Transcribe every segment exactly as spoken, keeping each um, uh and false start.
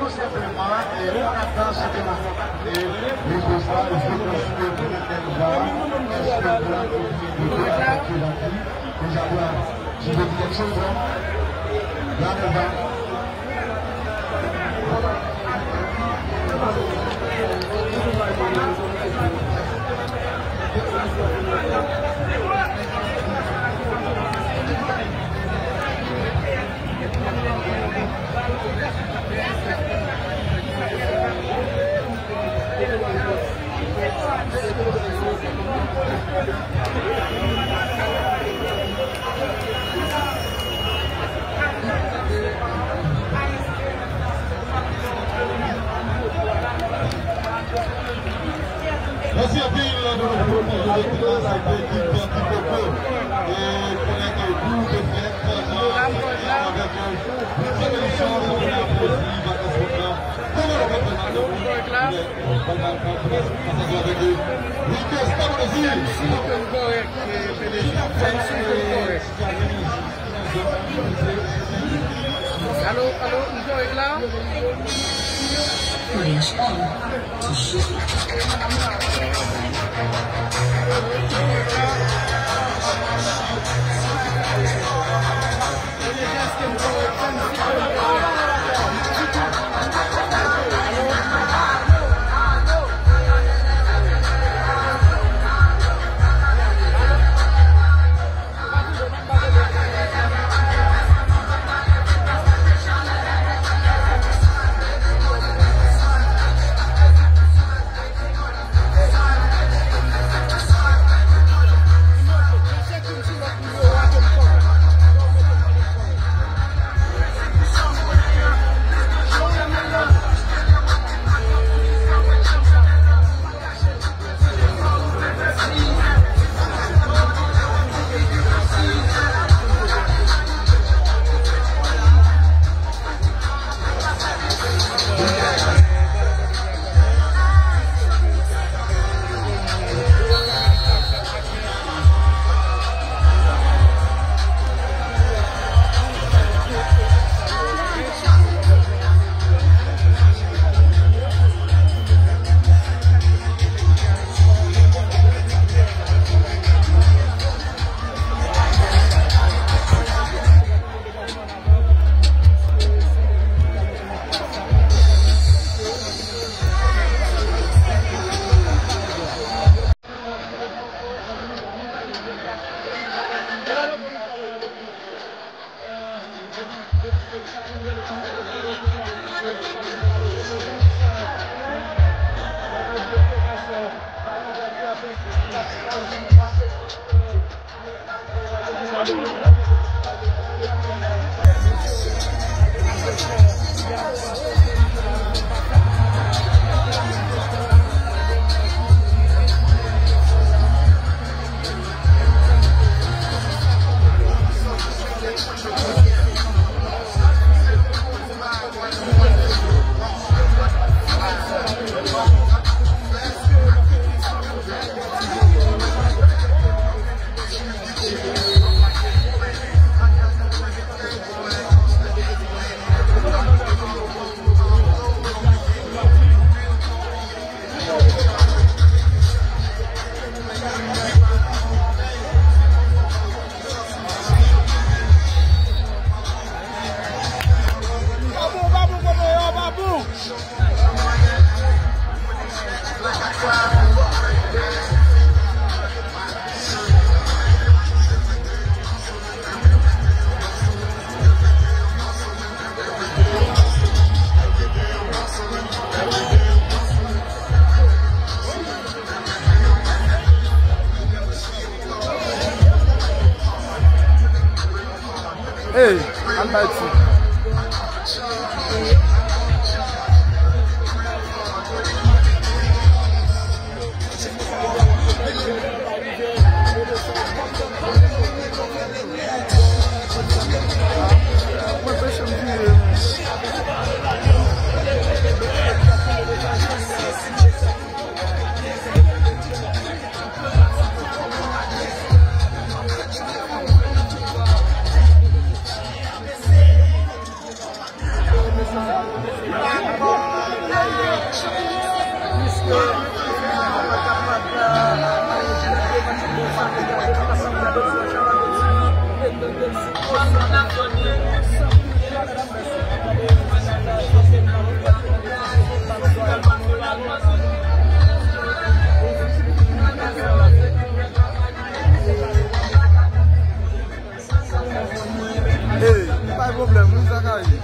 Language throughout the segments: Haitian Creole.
Tout senpleman, e, ann atann senpleman. E, li konsa, je konsidere ke nou va, èske nou va kontinye de fè aktivite? Deja, voilà. Je vous dis quelque chose, hein. Là, on va. Mèsi anpil pou nou pwomotè yo ki la, se te ekip Ti Popo. E konnen ke kou te fèt, avèk, euh, yon sèl emisyon pou nou pwomotè vakans pwòp la. Kòman nou konprann la? Wi, Kòrèk, e, P D G. Alo, alo, m kòrèk la? Footage on. Ey, pa gen pwoblèm, wi, Zakari.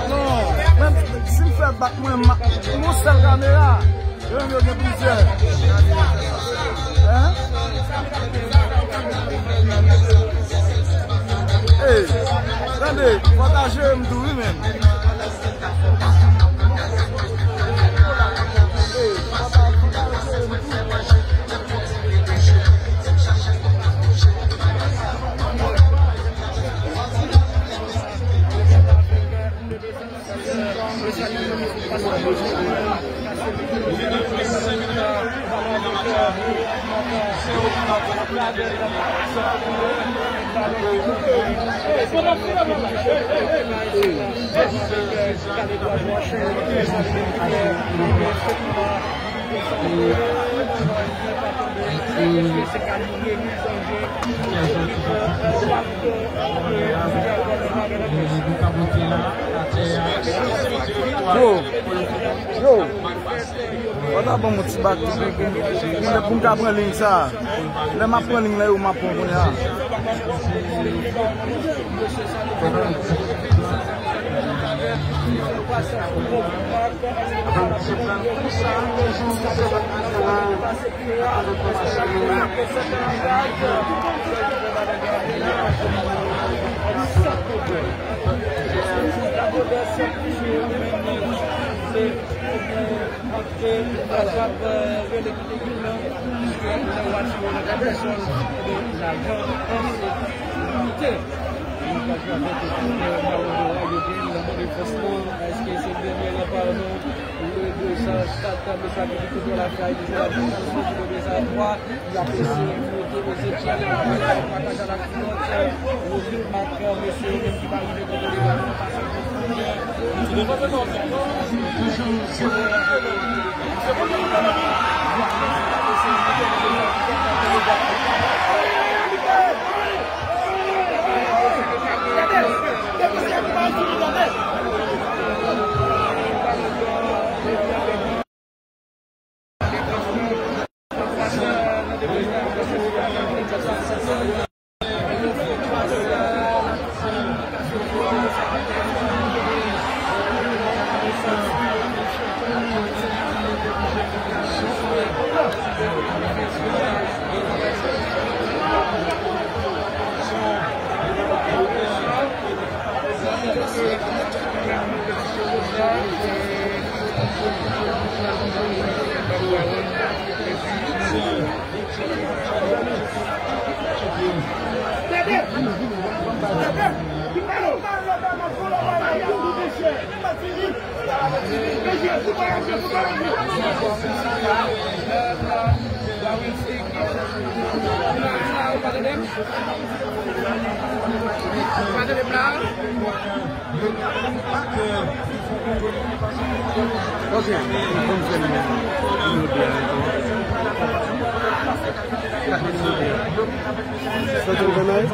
Non, menm si m fè bak mwen, ma, yon sèl kamera. Yo menm yo gen plizyè. Hein? Ey, tande, pataje m tou, wi, menm. Yo, yo, w ta ban m yon ti bak tou, pou m, pou m ka pran liy sa. Lè m ap pran liy la, yo, m ap pran kounye a. Èske se dènye nan padon? Numéro deux cent quatre, message de Couteau la Caille, numéro deux cent trois, y a pesé, moute, mesye, Thierry, pataje a la kiyòt, Rodrigue Marc, mesye, menm ki pa rive kote li, Ok, nou konn fè nimewo de a ankò. Kat nimewo de a. Sa tou kanay?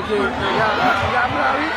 Ok, ya, ya, ya, la, wi.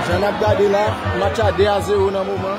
Jan n ap gade la, match la de a zewo nan moman.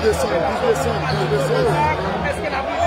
Plis desann, plis desann, plis desann.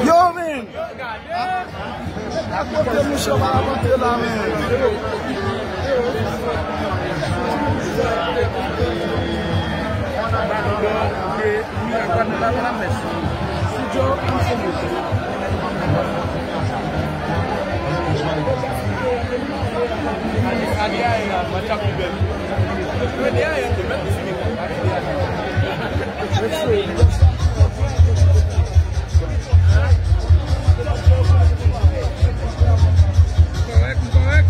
Yo, men! Akote mouche pa rantre la, men. Kòrèk, kòrèk.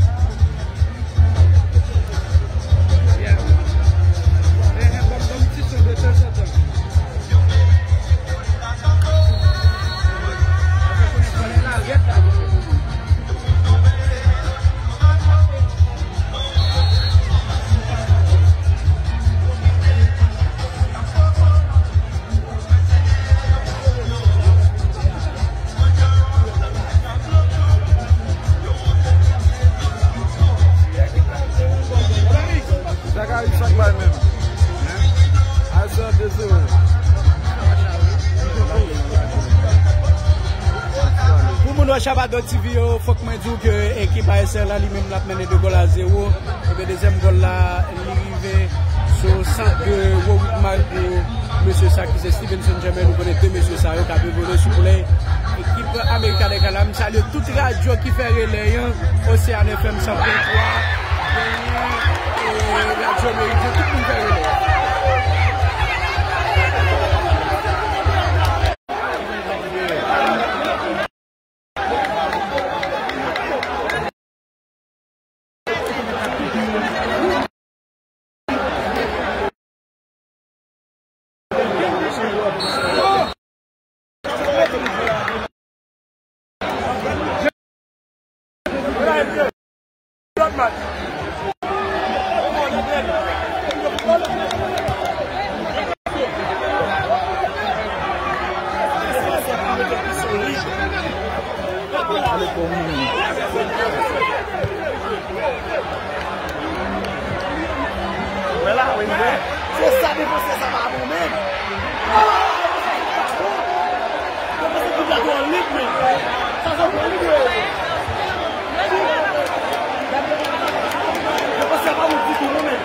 Yeah. Eh, eh, ban m, ban m ti son de tanzantan. Zakari, sa k bay menm? Al se de zewo. Pou moun wè Chabadò T V yo, fòk mwen di w ke ekip A S L la, li menm, l ap mennen de gòl a zewo. Ebyen, dezyèm gòl la, li rive sou sant de Warwick Marc pou mesye sa ki se Stevenson Germain. Nou konnen de mesye sa yo k ap evolye sou koulè ekip America des Canaries. M salye tout radyo ki fè relè an, Océane F M san pwen twa, Benyen, e Radyo Meridian, tout moun fè relè an. Wè la, wè, wè. Se sa, defansè sa pa bon, menm. Ah, defansè sa pa bon. Defansè ki gade an lig, menm. Sa se bon lig, menm. Defansè pa bon ditou, non, menm.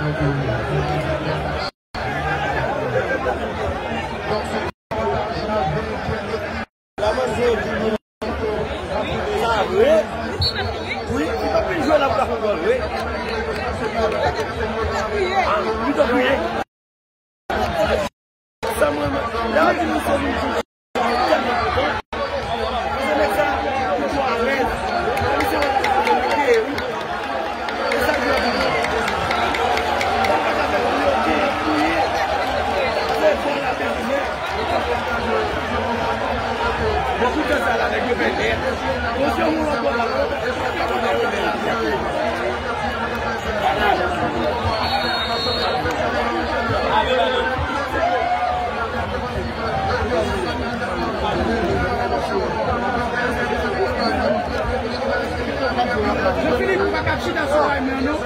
Sa vre? Wi, li pa fin jwe la pou l ap fè gòl, wi. Li t ap kriye. Sa mwen, lè yo di nou se yon jou tèlman kontan. Paske nèg sa toujou alèz. Misye wè sa, misye wè sa. Jean Philippe pa ka chita sou Rayman non.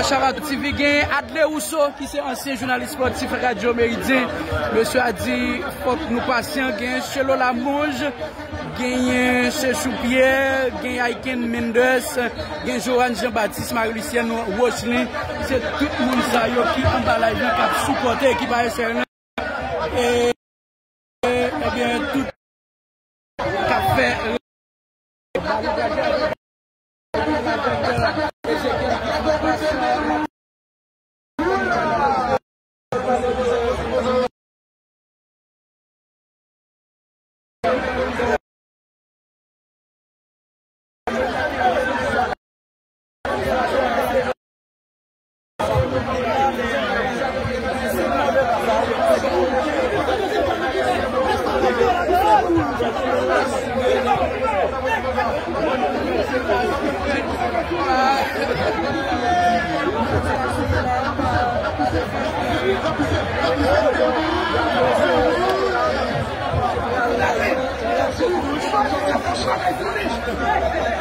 Bonjou, T V, gen Adley Rousseau, ki se ansyen jounalis spòtif Radyo Meridyen. Mesye a di, fòk nou pasyan. Gen Chelo Lamonge, genyen Chechou Pierre, gen Ayken Mendès, gen Joanne Jean Baptiste, Marie Lucienne Rocheline. Se tout moun sa yo ki anba live la k ap sipòte ekip A S R lan. E, ebyen, tout k ap fè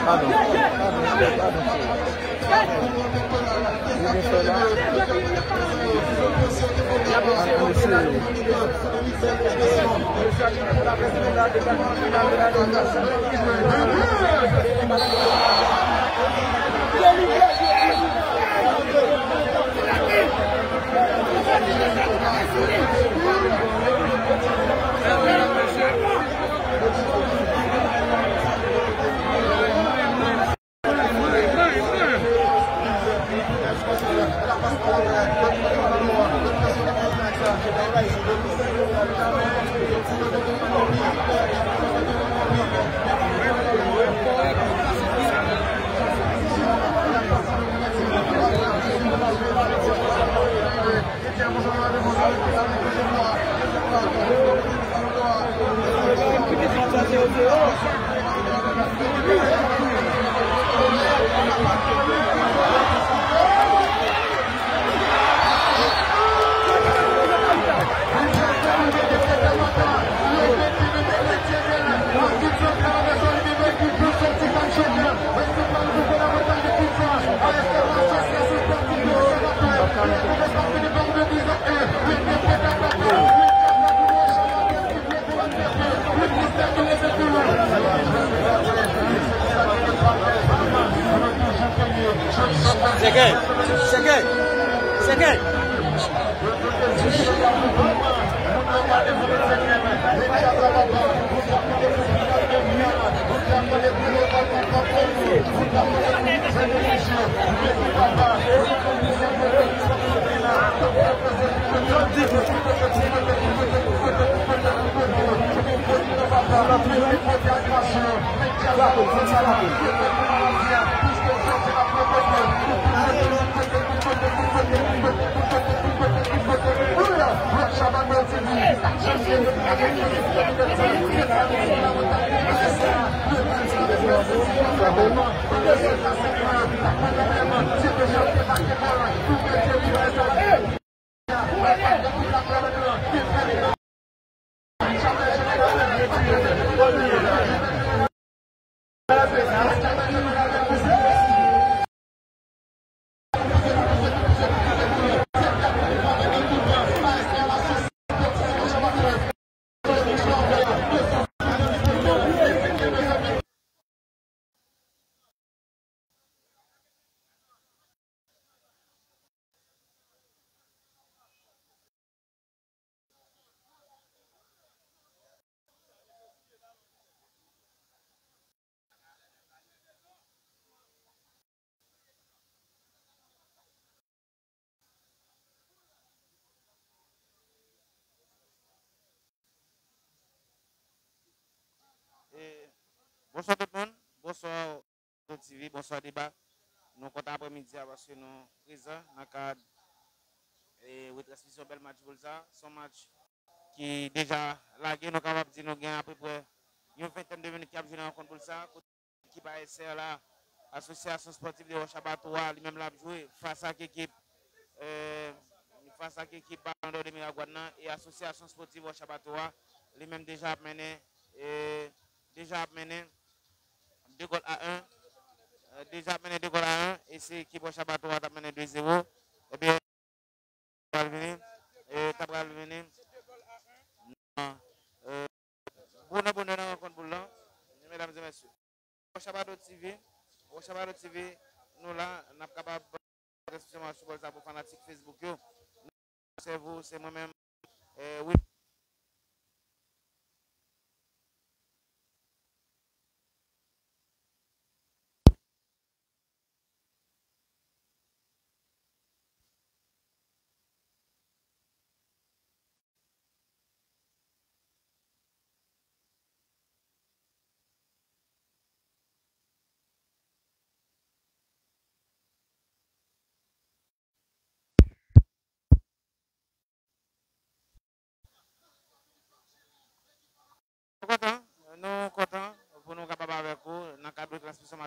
Padon. Padon. Padon. Ou gen frè la? An, an, mesye. Sèkèy, sèkèy, sèkèy. E, bonswa tout moun, bonswa T V, bonswa Deba. Nou kontan aprèmidi a paske nou prezan nan kad, e, retransmisyon bèl match boul sa. Se yon match ki deja lage, nou kapab di nou gen apeprè yon ventèn de minit k ap jwe nan rankont boul sa. Ekip A S R la, Asosyasyon Spòtif de Wòch Abatwa, li menm l ap jwe fas ak ekip, eh, fas ak ekip Ballon d'Or de Miragwàn nan, e Asosyasyon Spòtif Wòch Abatwa, li menm deja ap mennen, eh, deja ap mennen de gòl a en, eh, deja ap mennen de gòl a en, e se ekip Wòch Abatwa t ap mennen de zewo. Ebyen, pral vini, e, ta pral vini. Non. E, bonè, bonè nan rankont boul lan, medam e mesye. Wòch Abatwa T V, Wòch Abatwa T V, nou la, n ap kapab transmisyon match foutbòl sa pou fanatik Facebook yo. Se vou, se mwen menm, e, wi.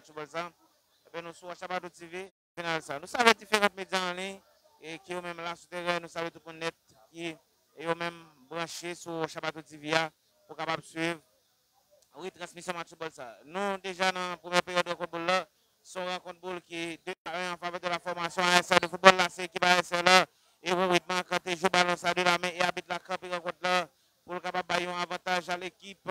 match foutbòl sa. Ebyen, nou sou Wòch Abato T V, final sa. Nou salye diferan medya an liy e ki yo menm la sou teren, nou salye tout moun nèt ki e yo menm branche sou Wòch Abato T V a pou kapab swiv retransmisyon match foutbòl sa. Nou deja nan premyè peryòd rankont boul la. Se yon rankont boul ki de a en an favè de la fòmasyon A S L de foutbòl la. Se ekip A S L la. Ewo Widmark te jwe balon sa de la men e abit la kanpe rankont la pou l kapab bay yon avantaj a lekip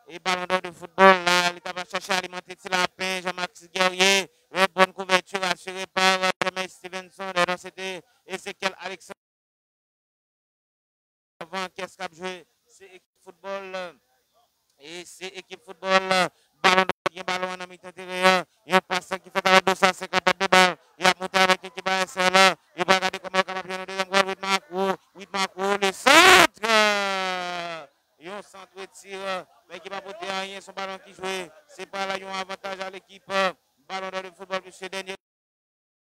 e Ballon d'Or de foutbòl la. Li t ap chache alimante ti lapen, Jean-Max Guerrier. Yon bòn kouvèti asire pa Jermain Stevenson. Non, se te Ezekiel Alexandre. Avan, kiyès k ap jwe? Se ekip foutbòl. E se ekip foutbòl. Ballon d'Or ki gen balon an nan mitan teren an. Yon pas ki fèt avèk Dosa, senk an pèt de bal. Y ap monte avèk ekip A S L la. Yo pral gade kòman yo kapab jwe nan dezyèm gòl. Widmark, Widmark, le centre. Yon sant retire. Men ki pa pote anyen, se yon balon ki jwe. Se pral yon avantaj a lekip Ballon d'Or de foutbòl, mesye, dènye.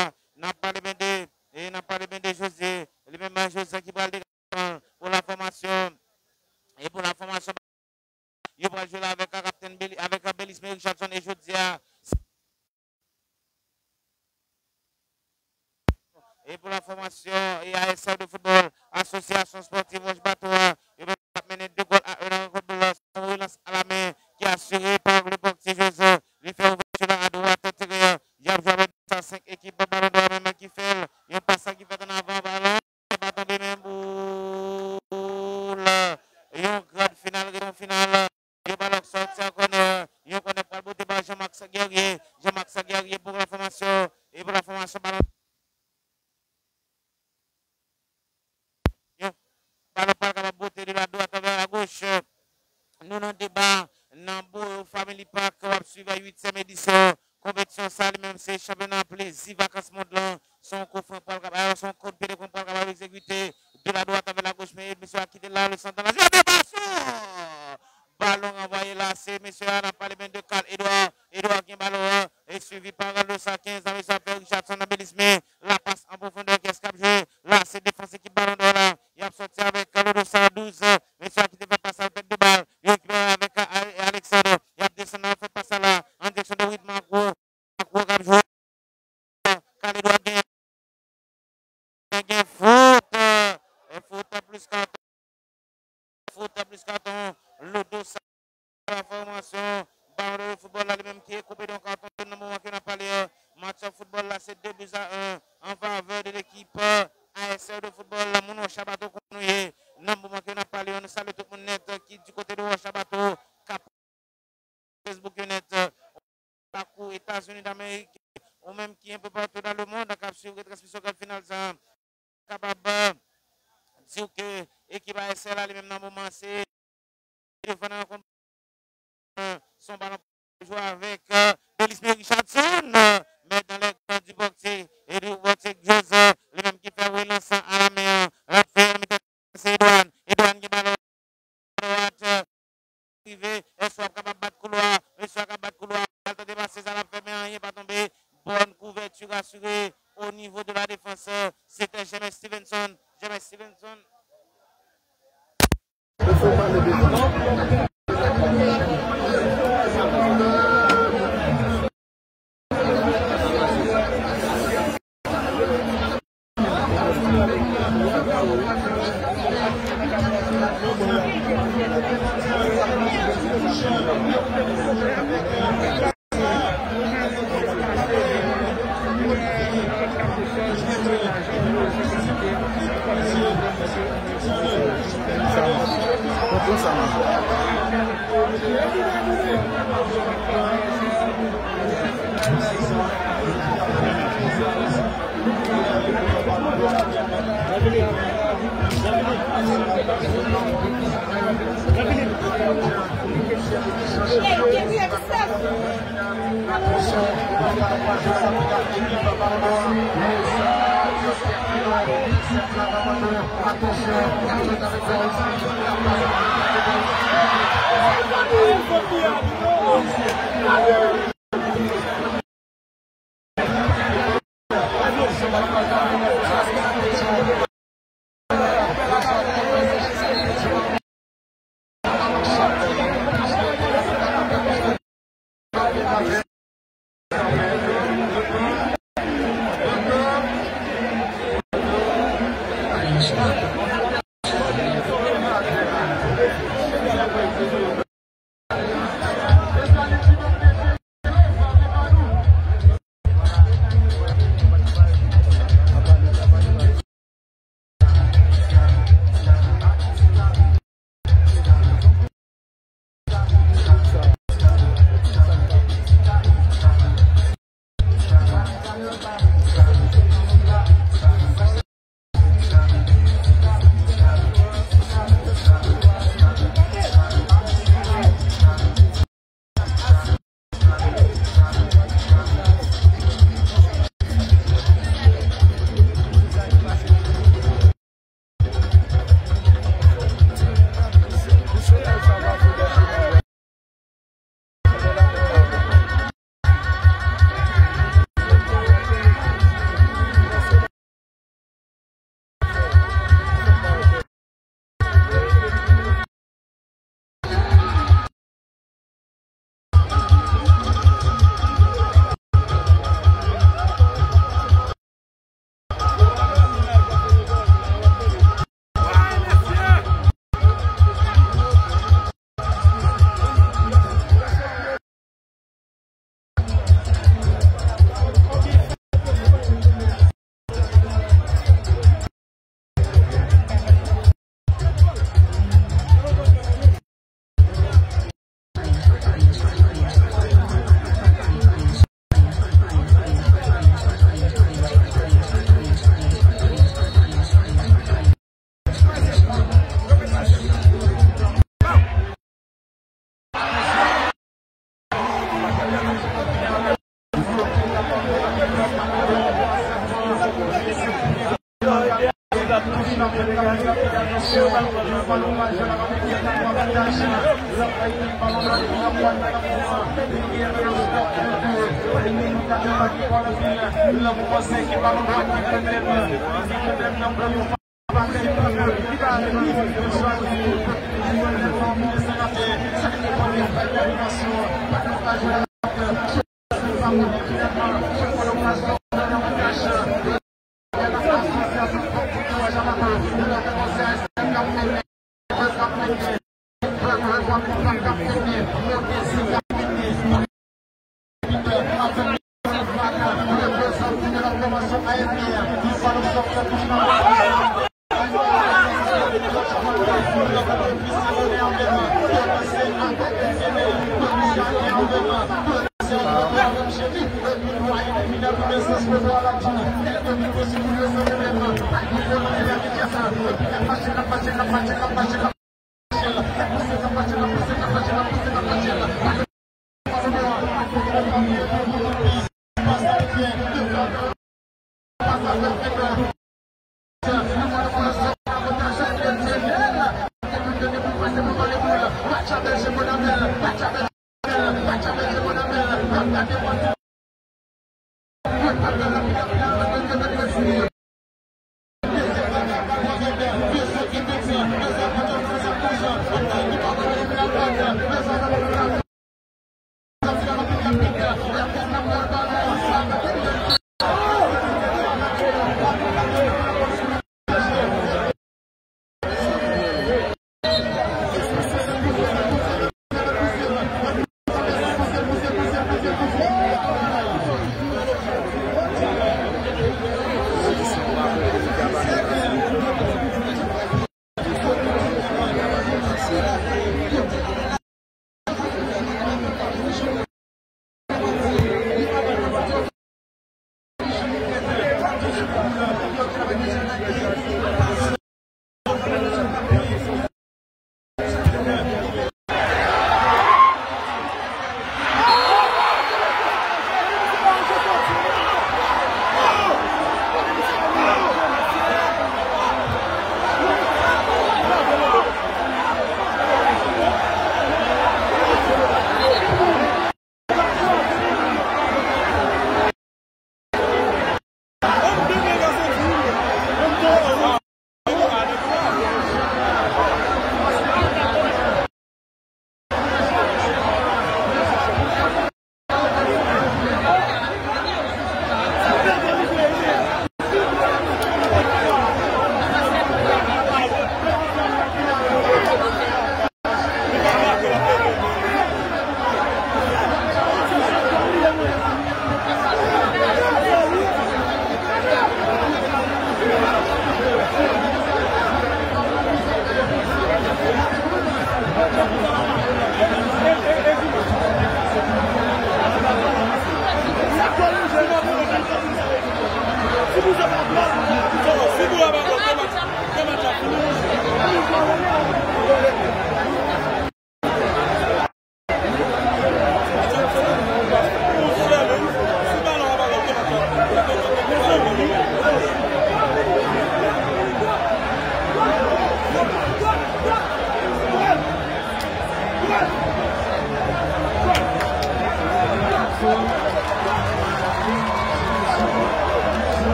N ap pale byen de, e n ap pale byen de Jose. Li menm Jose ki pral degaje pou la fòmasyon. E pou la fòmasyon, yo pral jwe la avèk kaptèn Beli-, avèk Belisme Richardson e jodi a. E pou la fòmasyon e A S L de foutbòl, Asosyasyon Espòtiv Wòch Bato a, yo menm ap mennen de gòl a en nan rankont boul la. Yon relans a la men ki asire pa Lepòk Ti Jose. Li fè ouvèti la adwat teren an. Y ap jwe avèk sa senk ekip Ballon d'Or menm ki fè l. Yon pas ki fèt ann avan balon. Li pa tonbe men boul. Yon gran final, yon final. Yo balon sòti an kònè. Yon kònè pral bote ba Jean-Max Guerrier. Jean-Max Guerrier pou la fòmasyon. E pou la fòmasyon balon. Yon balon pral kapab bote de la dwat anvè la goch. Nou nan deba nan Boyo Family Park. W ap swiv uityèm edisyon konpetisyon sa. Li menm se chanpyona plezi vakans mond lan. Se yon kout fren pral kapab, se yon kout pye de fren pral kapab egzekite de la dwat anvè la goch. Men mesye a kite la, le sant nan la zòn de pasyon. Balon ranvwaye la, se mesye a n ap pale men de Carl Edouard. Edouard gen balon an, e swivi pa Raldo sa kenz nan mesye a fè Richardson nan Belisme. La pas an pwofondè, kiyès k ap jwe? La, se defans ekip Ballon d'Or la. Y ap sòti avèk Lodo sa douz. Mesye a ki te fè pas la, pèt de bal. Yo rekipere avèk A-, Alexandre. Y ap desann nan fè pas la. An direksyon de Widmark. Widmark k ap jwe. Carl Edouard gen, gen fout. E fout plis katon. Fout plis katon. Lodo sa. La fòmasyon Ballon d'Or de foutbòl la, li menm ki koupe yon katon jòn nan moman ke n ap pale a. Match foutbòl la, se de buts à un an favè de lekip A S L de foutbòl. Moun Wòch Abato kote nou ye. Nan moman ke n ap pale a, nou salye tout moun nèt ki di kote de Wòch Abato, k ap Facebook yo nèt. Lakou Etazini Damerik, ou menm ki enpe patou nan lemond, k ap swiv retransmisyon gran final sa, kapab, euh, di w ke ekip A S L la, li menm nan moman, se devan nan rankont, euh, se yon balon jwe avèk, euh, Belisme Richardson, euh, men nan lè gran di bòkse, e di bòkse Jose, li menm ki fè relans a la men an, l ap fè nan mitan se Edouard. Edouard gen balon dwat, rive, èske w ap kapab bat koulwa? Mesye a ka bat koulwa, al tante pase, sa l ap fè, men anyen pa tonbe. Bòn kouvèti asire o nivo de la defans. Se te James Stevenson. James Stevenson.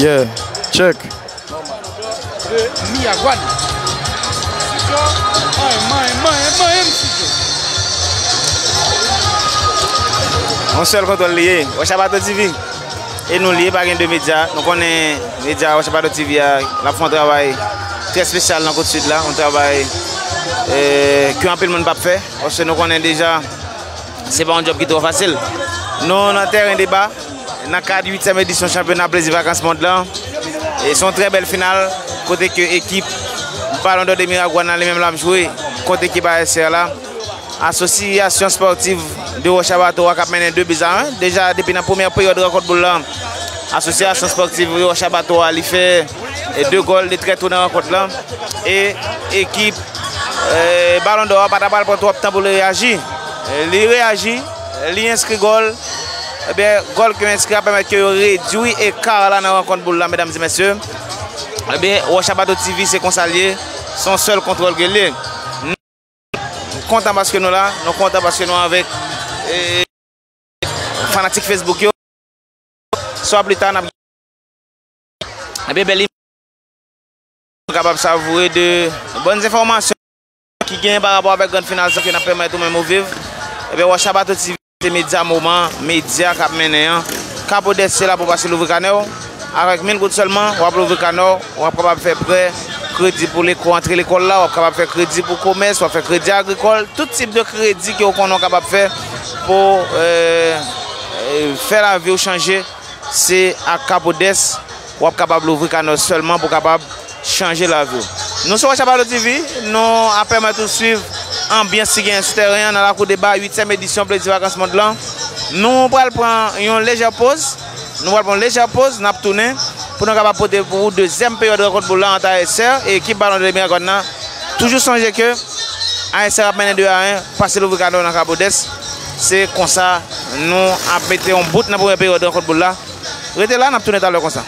Yeah, check. De Miragwàn. Studio, manyen, manyen, manyen, manyen m studio. Yon sèl kontwòl li ye, Wòch a Bato T V. E nou li ye, pa gen de medya. Nou konnen medya Wòch a Bato T V a, l ap fè yon travay trè espesyal nan Kot Sid la, yon travay, eh, ke anpil moun p ap fè. Paske nou konnen deja, se pa yon djòb ki twò fasil. Nou nan tèren deba, nan kad uityèm edisyon chanpyona Plezi Vakans Mond lan. E se yon trè bèl final, kote ke ekip Ballon d'Or de Miragwàn nan li menm l ap jwe kont ekip A S R la. Asosyasyon Spòtiv de Wòch a Bato a k ap mennen de bi a en. Deja, depi nan premyè peryòd rankont boul lan, Asosyasyon Spòtiv de Wòch a Bato a, li fè, e, de gòl de trè to nan rankont lan. E ekip, e, Ballon d'Or a pa ta pral pran twòp tan pou li reyaji. E, li reyaji, li enskri gòl. Ebyen, gòl ke yo enskri a pèmèt ke yo redui eka la nan rankont boul la, medam e mesye. Ebyen, Wòch a Bato T V, se konsa l ye. Se yon sèl kontwòl ke l ye. Nou kontan paske nou la, nou kontan paske nou avèk, e, fanatik Facebook yo. Swa pli ta, n ap, ebyen, bèl imaj, nou kapab savoure de bòn enfòmasyon ki genyen pa rapò avèk grann final sa ke n ap pèmèt ou menm ou viv. Ebyen, Wòch a Bato T V, se medya moman, medya k ap mennen an. Kapodès, se la pou pase louvri kanè w. Avèk mil goud sèlman, w ap louvri kanè w, w ap kapab fè prè, kredi pou lekò, antre lekòl la, w ap kapab fè kredi pou komès, w ap fè kredi agrikòl, tout tip de kredi ke w konnen w kapab fè pou, eh, eh, fè lavi w chanje, se ak Kapodès w ap kapab louvri kanè w sèlman pou kapab chanje lavi w. Nou se Wòch a Bato T V, nou ap pèmèt ou swiv anbyans ki genyen sou tèren an nan lakou deba uityèm edisyon Plezi Vakans Mond lan. Nou pral pran yon lejè poz, nou pral pran yon lejè poz, n ap tounen pou nou kapab pote pou ou dezyèm peryòd rankont boul la ant A S R e ekip Ballon d'Or de Miragwàn nan. Toujou sonje ke A S R ap mennen de a en, pase louvri kanè w nan Kapodès. Se konsa nou ap mete yon bout nan premyè peryòd rankont boul la. Rete la, n ap tounen talè konsa.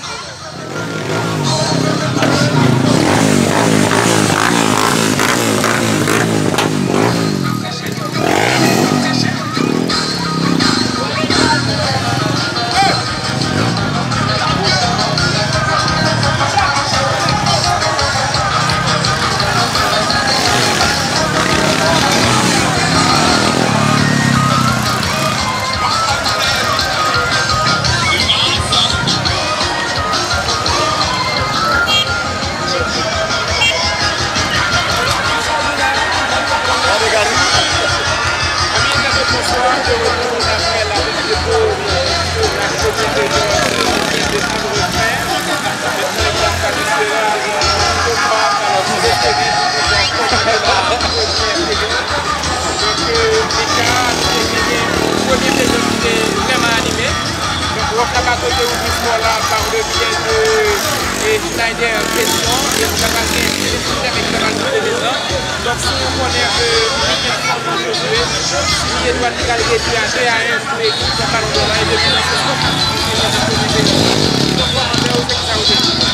N ap akonte ou plis mò la par le biais de, e, Schneider Question, e nou ta pral gen Christian Mèk ki ta pral poze dezan. Donk, si nou konnen ke ou gen fòm nan jwe, si Edouard li pral redui a de a en pou ekip nan Ballon d'Or la, e depi nan se kòman nou te nan se kòman nou te nan se kòman nou te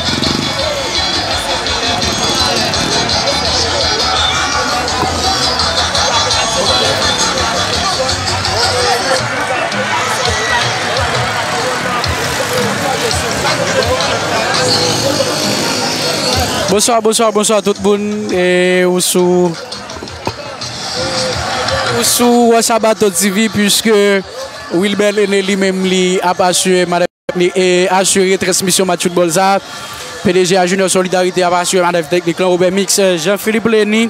Bonswa, bonswa, bonswa tout moun. E ou sou, ou sou Wòch Abato T V, puiske Wilbert Lene li menm li ap asire, madanm li, e asire transmisyon match foutbòl sa. P D G a Junior Solidarité ap asire manèv teknik lan, Robert Mix, Jean Philippe Leni,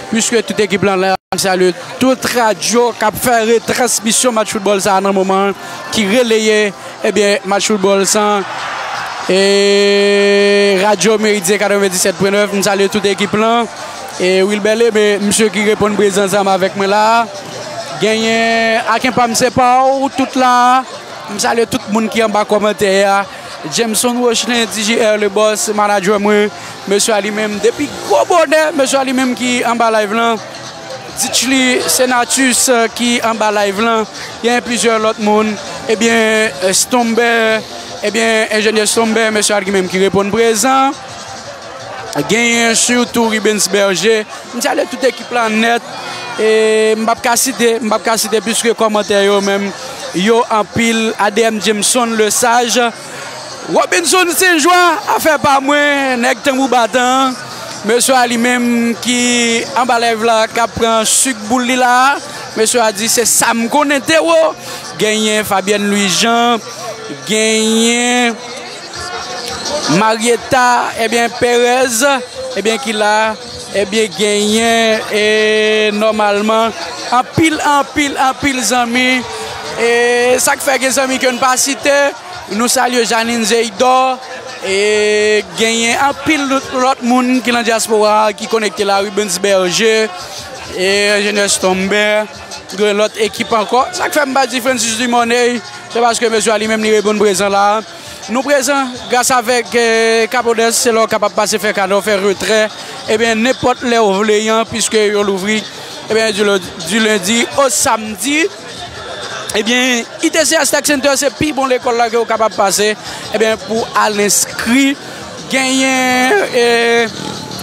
puiske tout ekip lan la, m salye tout radyo k ap fè retransmisyon match foutbòl sa nan moman an, ki releye, ebyen, match foutbòl sa. E radyo Meridyen katrevendiset pwen nèf, m salye tout ekip lan. E Wilbert Lene, misye ki reponn prezan ansanm avèk mwen la. Genyen Aken Pam Se Pa W, tout la. M salye tout moun ki anba kòmantè a. Jameson Rochenin, D J R Le Boss, manadjè mwen, mesye a li menm, depi gwo bonè, mesye a li menm ki anba live lan. Ditchly Senatus, eh, ki anba live lan. Genyen plizyè lòt moun. Ebyen, eh, Stomber, ebyen, enjenyè Stomber, mesye a li menm ki reponn prezan. Genyen sitou Rubens Berger. M salye tout ekip la nèt. E m p ap ka site, m p ap ka site, piske kòmantè yo menm, yo anpil. A D M Jameson Lesage, Robinson Senjwa, afè pa mwen, nèg tanbou batan. Mesye a li menm ki anba live la, k ap pran sik boul li la. Mesye a di, se sa m konnen, Tewo. Genyen Fabienne Louis Jean, genyen Marieta, ebyen, Perez, ebyen, ki la, ebyen, genyen, e, nòmalman, anpil, anpil, anpil zanmi. E sa k fè gen zanmi ke n pa site, nou salye Janine Zeydor, e genyen anpil lòt, lòt moun ki nan dyaspora a, ki konekte la, Rubens Berger, e enjenyè Stomber, gen lòt ekip ankò. Sa k fè m pa di Francis Dumornay, se paske mesye a li menm li reponn prezan la. Nou prezan, gras avèk, eh, Capodes, se la w kapab pase fè kado, fè retrè. Ebyen, nenpòt lè w vle an, piske yo louvri, ebyen, du, du lundi au samedi. Ebyen, I T C S Tech Center, se pi bon lekòl la ke w kapab pase, ebyen, pou al enskri. Genyen, eh,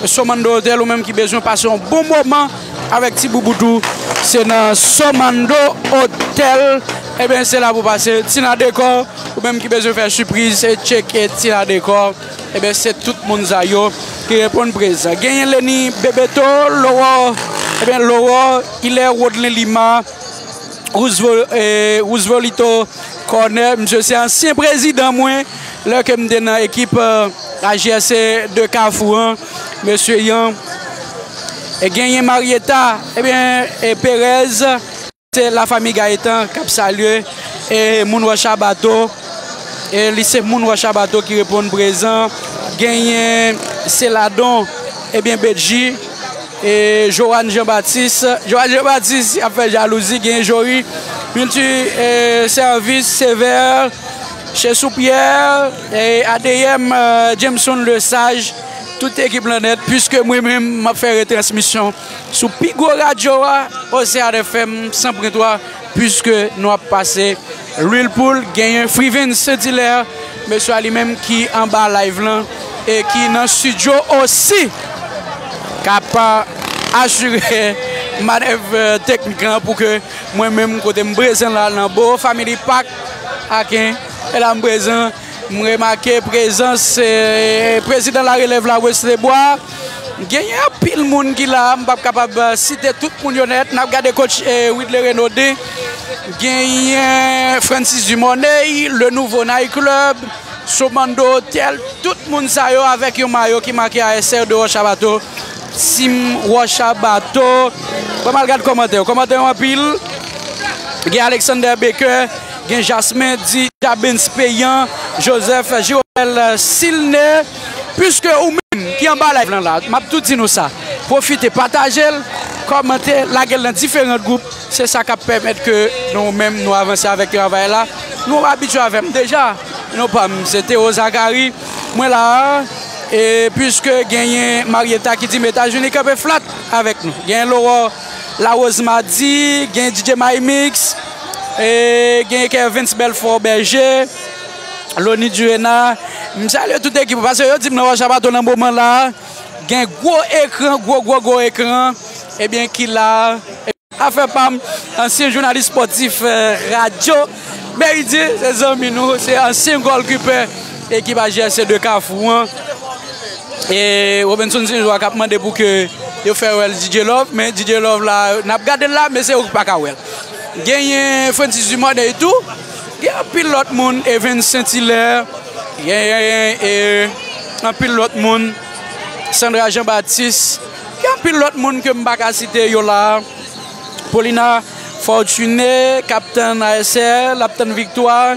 Somando Hotel, ou menm ki bezwen pase yon bon moman avèk ti boubout ou, se nan Somando Hotel. Ebyen, se la pou pase. Tina Decor, ou menm ki bezwen fè sipriz, se tcheke Tina Decor. Ebyen, se tout moun sa yo ki reponn prezan. Genyen Leni Bebeto, Lowò, ebyen, Lowò, Ilè Rodlin Lima, Roosevelt, eh, Roosevelito Corner, misye se ansyen prezidan mwen, lè ke m te nan ekip, eh, A J S C de Kafou an, mesye Yan. E genyen Marieta, ebyen, e Perez, se la fami Gayetan k ap salye, e moun Wòch Abato, e li se moun Wòch Abato ki reponn prezan. Genyen Seladon, ebyen, Bedji, e Joanne Jean Baptiste. Joanne Jean Baptiste ap fè jalouzi, genyen Jory, Multi, e Service Sévère, Chesou Pierre, e A D M, e Jameson Lesage, tout ekip lan nèt, piske mwen menm, m ap fè retransmisyon sou pi gwo radyo a, Ocean F M san pwen twa, piske nou ap pase Lwil Poul, genyen Frivens Saint-Hilaire, mesye a li menm ki anba live lan e ki nan estidyo osi, k ap asire manèv, eh, teknik lan pou ke mwen menm kote m prezan la nan Bo Family Park, Aken, e la m prezan, m remake prezans, eh, prezidan Larelèv la, Wesley Bois. Genyen anpil moun ki la, m p ap kapab, eh, site tout moun yo nèt. N ap gade coach, eh, Widley Renaudin. Genyen Francis Dumornay, Le Nouveau Night Club, Somando Hotel, tout moun sa yo avèk yon mayo ki make A S R de Wòch Abato, Team Wòch Abato. Ban m al gad kòmantè yo. Kòmantè yo anpil. Gen Alexander Baker, gen Jasmin, di Jabens Peyan, Joseph, Jirobel, Silne. Piske ou menm ki anba live lan la, m ap tou di nou sa. Pwofite pataje l, kòmante, lage l nan diferan gwoup. Se sa k ap pèmèt ke nou menm nou avanse avèk travay la. Nou abitye avè m deja. Non pa m, se Théo Zacharie. Mwen la a, e piske genyen Marietta ki di m Etazini kanpe flat avèk nou. Genyen Laurent Larose Madi, genyen D J Maymix, e genyen Kervens Belfort Berger, Loni Durena. M salye tout ekip, paske yo di m nan Wòch Abato nan moman la a, gen gwo ekran, gwo, gwo, gwo ekran, ebyen, ki la a. Afè pa m, ansyen jounalis spòtif, eh, radyo Meridyen, se zanmi nou, se ansyen gòlkipè ekip A J S C de Kafou an. E Robinson Senjou a k ap mande pou ke yo fè wè l D J Love, men D J Love la, n ap gade l la, men se ou k pa ka wè l. Genyen Francis Dumornay tou, gen anpil lòt moun, Evens Saint Hilaire, genyen, eh, anpil lòt moun, Sandra Jean Baptiste, gen anpil lòt moun ke m pa ka site yo la a. Paulina Fortuné, k ap tann A S R, l ap tann viktwa.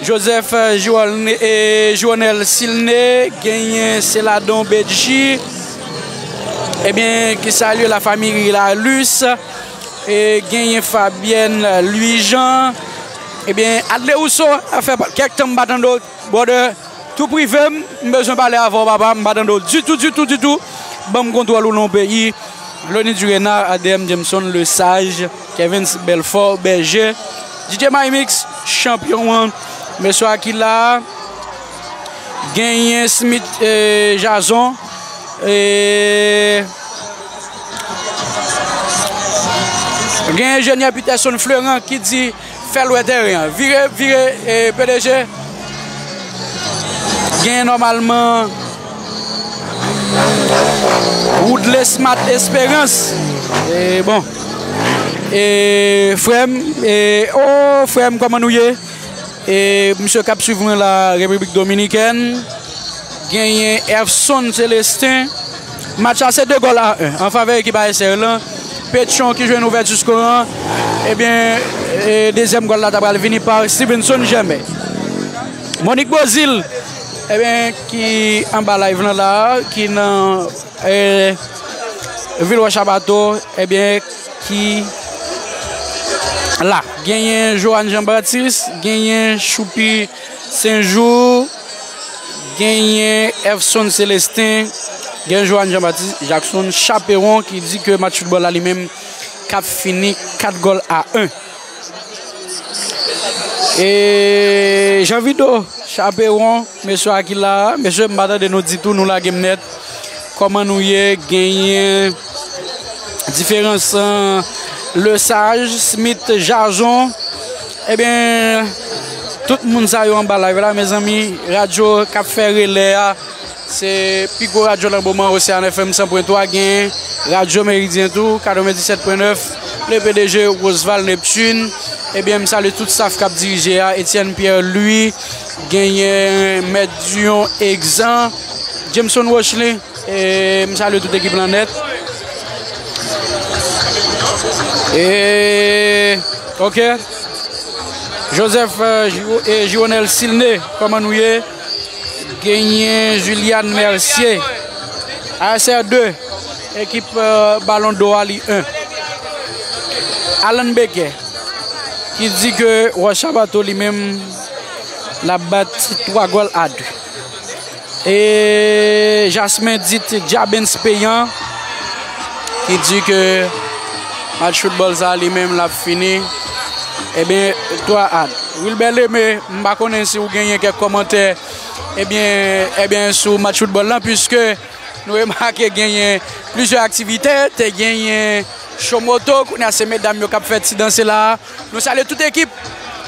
Joseph, eh, Joal-, eh, Joanel Silné, genyen Seladon Bedji, ebyen, ki salye la famille Lalus, e genyen Fabienne Louis Jean, ebyen, Adley Rousseau, afè pa, kèk tan m pa tande w, brother, tou prive m, m bezwen pale avè w, papa, m pa tande w ditou, ditou, ditou. Ban m kontwòl ou nan yon peyi. Loni Durena, A D M Jameson Lesage, Kervens Belfort Berger, D J Maymix, chanpyon an, mesye a ki la a, genyen Smith, eh, Jason, eh, genyen enjenyè Peterson Fleurant ki di, fè l wè tèren an. Vire, vire, eh, P D G. Gen nòmalman Woodley Smart Esperance. E bon. E frè m, e, oh, frè m, kòman nou ye? E misye k ap swiv mwen la, Repiblik Dominikèn. Genyen Efson Celestin. Match la se de gòl a en an favè ekip A S R lan. Petyon ki jwenn ouvèti sko an. Ebyen, e, dezyèm gòl la ta pral vini pa Stevenson Germain. Monique Beauzile, ebyen, ki anba live lan la, ki nan, e, vil Wòch Abato, ebyen, ki la. Genyen Johan Jean Baptiste, genyen Choupi Senjou, genyen Efson Celestin, gen Johan Jean Baptiste Jackson Chaperon ki di ke match foutbòl la li menm k ap fini kat gòl a en. E Jean Vido Chaperon, mesye a ki la a, mesye m pa tande nou ditou, nou lage m nèt. Kòman nou ye? Genyen diferans, eh, Lesage, Smith, Jason. Ebyen, tout moun sa yo anba live la, mezanmi, radyo k ap fè relè a, se pi gwo radyo nan moman, Ocean F M san pwen twa, gen Radyo Meridyen tou, katrevenndisèt pwen nèf, le P D G Roseval Neptune. Ebyen, m salye tout staff k ap dirije a, Etienne Pierre Louis, genyen Mèt Dion Exan, Jameson Rochelin, e m salye tout ekip lan nèt. E, ok. Joseph, eh, Giro-, e Gironel Silne, kòman nou ye? Genyen Julian Mercier, A S R de, ekip, eh, Balon Do a li en. Alan Becker, ki di ke Wòch Abato li menm, l ap bat twa gòl a de. E Jasmin dit Jabens Peyan, ki di ke match foutbòl sa li menm l ap fini, ebyen, twa a de. Wilbert Lemay, m pa konnen si w genyen kèk kòmantè, ebyen, ebyen, sou match foutbòl lan, piske nou remake genyen plizyè aktivite, te genyen cho moto, kounye a se medam yo k ap fè ti danse la a. Nou salye tout ekip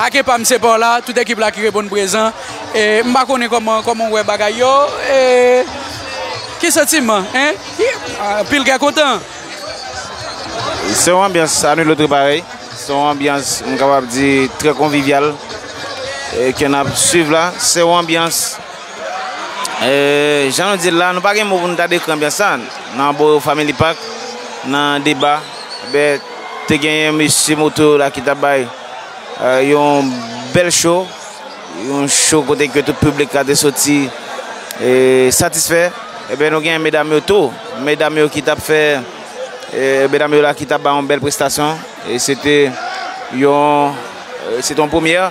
ak epa m se pa w la, tout ekip la ki reponn prezan. E m pa konnen kòman, kòman w wè bagay yo. E ki santiman, en? Ki, anpil kè kontan. Se yon anbyans à nul autre pareil. Se yon anbyans, m kapab di, trè konvivyal, e ke n ap swiv la. Se yon anbyans, e, jan nou di l la, nou pa gen mo pou nou ta dekri anbyans sa. Nan Boro Family Park, nan deba, ben, te genyen mesye moto yo la ki t ap bay, e, yon bèl cho. Yon cho kote ke tout piblik la te soti, e, satisfè. Ebyen, nou gen medam yo tou. Medam yo ki t ap fè, e, medam yo la ki t ap bay yon bèl prestasyon. E se te yon, e, se te yon premyè.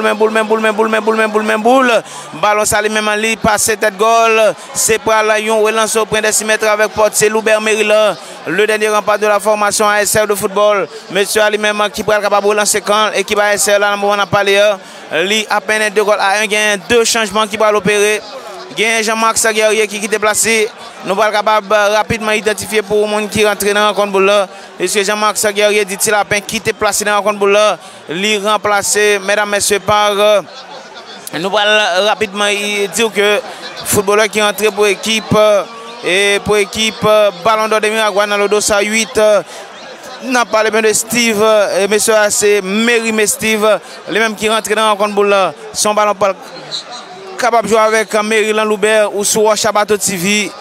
boul, men boul, men boul, men boul, men boul, men boul, men boul. Balon sa li menm li pase tèt gòl. Se pral yon relans o pwen de sis mèt avèk pòt. Se Loubert Merilan, le dernier rempart de la formation A S R de football. Mesye a li menm ki pral kapab relanse kan ekip A S R la nan moman n ap pale a. Li ap mennen de gòl a en, genyen de chanjman ki pral opere. Genyen Jean-Marc Guerrier ki kite plas li. Nou pral kapab rapidman idantifye pou moun ki rantre nan rankont boul la. Mesye Jean-Marc Guerrier di Ti Lapen kite plas li nan rankont boul la. Li ranplase, medam, mesye, pa Nou pral rapidman i- di w ke foutbolè ki rantre pou ekip e pou ekip Ballon d'Or de Miragwàn nan Lodo san uit, n ap pale byen de Steve, e mesye a se Merime Steve, li menm ki rantre nan rankont boul la. Se yon balon pral kapab jwe avèk Merilan Loubert ou sou Wòch a Bato T V.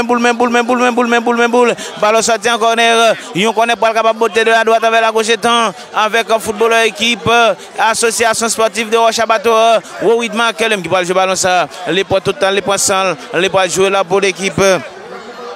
men boul, men boul, men boul, men boul, men boul, men boul. Balon sòti an kònè. Yon kònè pral kapab bote de la dwat avè la goch etan avèk foutbolè ekip Asosyasyon Spòtif de Wòch Abatwa, Wowid Makelem ki pral jwe balon sa. Li pran tout tan, li pran san, li pral jwe la pou lekip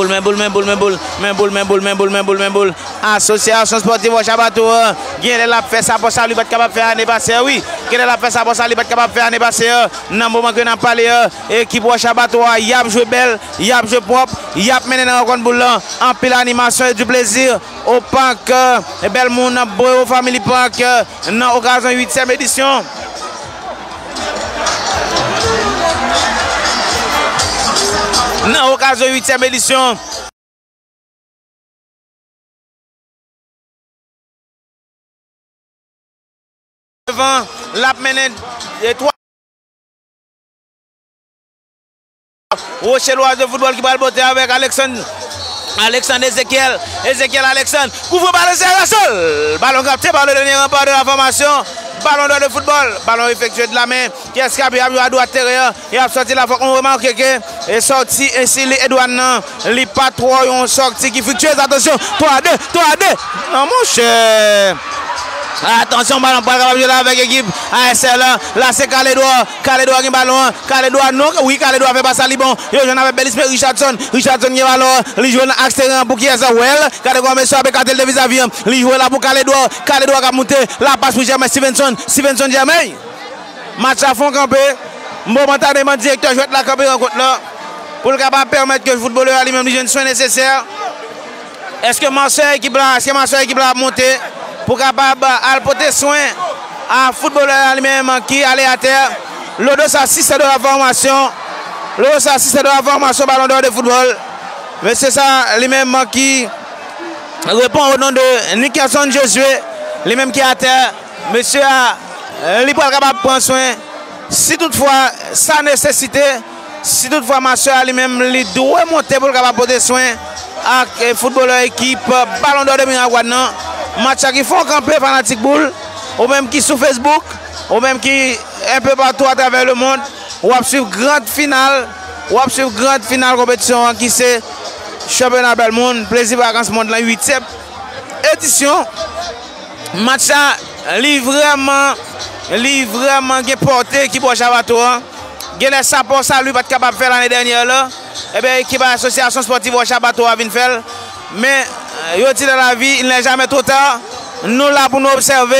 boul, men boul, men boul, men boul, men boul, men boul, men boul, men boul, men boul. Asosyasyon Spòtif Wòch Abato an, genlè l ap fè sa, bon, sa li pa t kapab fè ane pase a, wi. Genlè l ap fè sa, bon, sa li pa t kapab fè ane pase a. Nan moman ke n ap pale a, ekip Wòch Abato a, y ap jwe bèl, y ap jwe pwòp, y ap mennen nan rankont boul lan. Anpil animasyon e du plezi o pak, e bèl moun ap bwè o Family Park, nan okazyon uityèm edisyon. Nan okazyon uityèm edisyon. Devan, l ap mennen, e, twa. Rochelois de football ki pral pote avèk Alexandre. Alexandre Ezekiel. Ezekiel Alexandre. Kouvri balon, se Russell. Balon kapte pa le dènye ranpa de la fòmasyon. Balon dò de football. Balon efektye de la men. Kiyès k ap jwe a dwat teren an? Y ap sòti la, fòk nou remake ke e sòti ensi li Edouard nan, li pa twò yon sòti ki friktyez. Atansyon, twa a de, twa a de. Non, monchè. Atansyon, balon pral kapab jwe la avèk ekip A S L la. La, se Kaledwa. Kaledwa gen balon an. Kaledwa, non, wi, Kaledwa fè pas la, li bon. Yo jwenn avèk Belisme Richardson. Richardson gen balon an. Li jwe nan aks teren an pou kiyès? Well, gade kòman mesye ap ekate l de vizavi an. Li jwe la pou Kaledwa. Kaledwa k ap moute. La pas pou Germain Stevenson. Stevenson Germain. Match la fon kanpe. M bon, mwen ta demann direktè jwèt la kanpe rankont la pou l kapab pèmèt ke foutbolè a li menm li jwenn swen nesesè. Èske mason ekip la, èske mason ekip la ap monte pou kapab al pote swen a foutbolè a li menm ki ale atè? Lodo sa, sistè de la fòmasyon. Lodo sa, sistè de la fòmasyon, Ballon d'Or de football. Mesye sa, li menm ki reponn o non de Nickerson Josué, li menm ki atè. Mesye a, li pral kapab pran swen, si toutfwa sa nesesite, Si toutfwa match la li menm li dwe monte pou l kapab pote swen ak eh, foutbolè ekip eh, Ballon d'Or de Miragwàn nan, match la ki fè w kanpe fanatik boul, ou menm ki sou Facebook, ou menm ki enpe patou atravè lemond, w ap swiv grand final, w ap swiv grand final konpetisyon an ki se chanpyona Bèlmond, plezi vakans mond lan, uityèm edisyon. Match la, li vrèman, li vrèman gen pòte ekip Wòch a Bato an. Genlè sa Pò Sali pa t kapab fè lane dènyè la, ebyen ekip Asosyasyon Spòtiv Wòch a Bato a vin fè l. Men, yo di dans la vie, il n'est jamais trop tard. Nou la pou nou obsève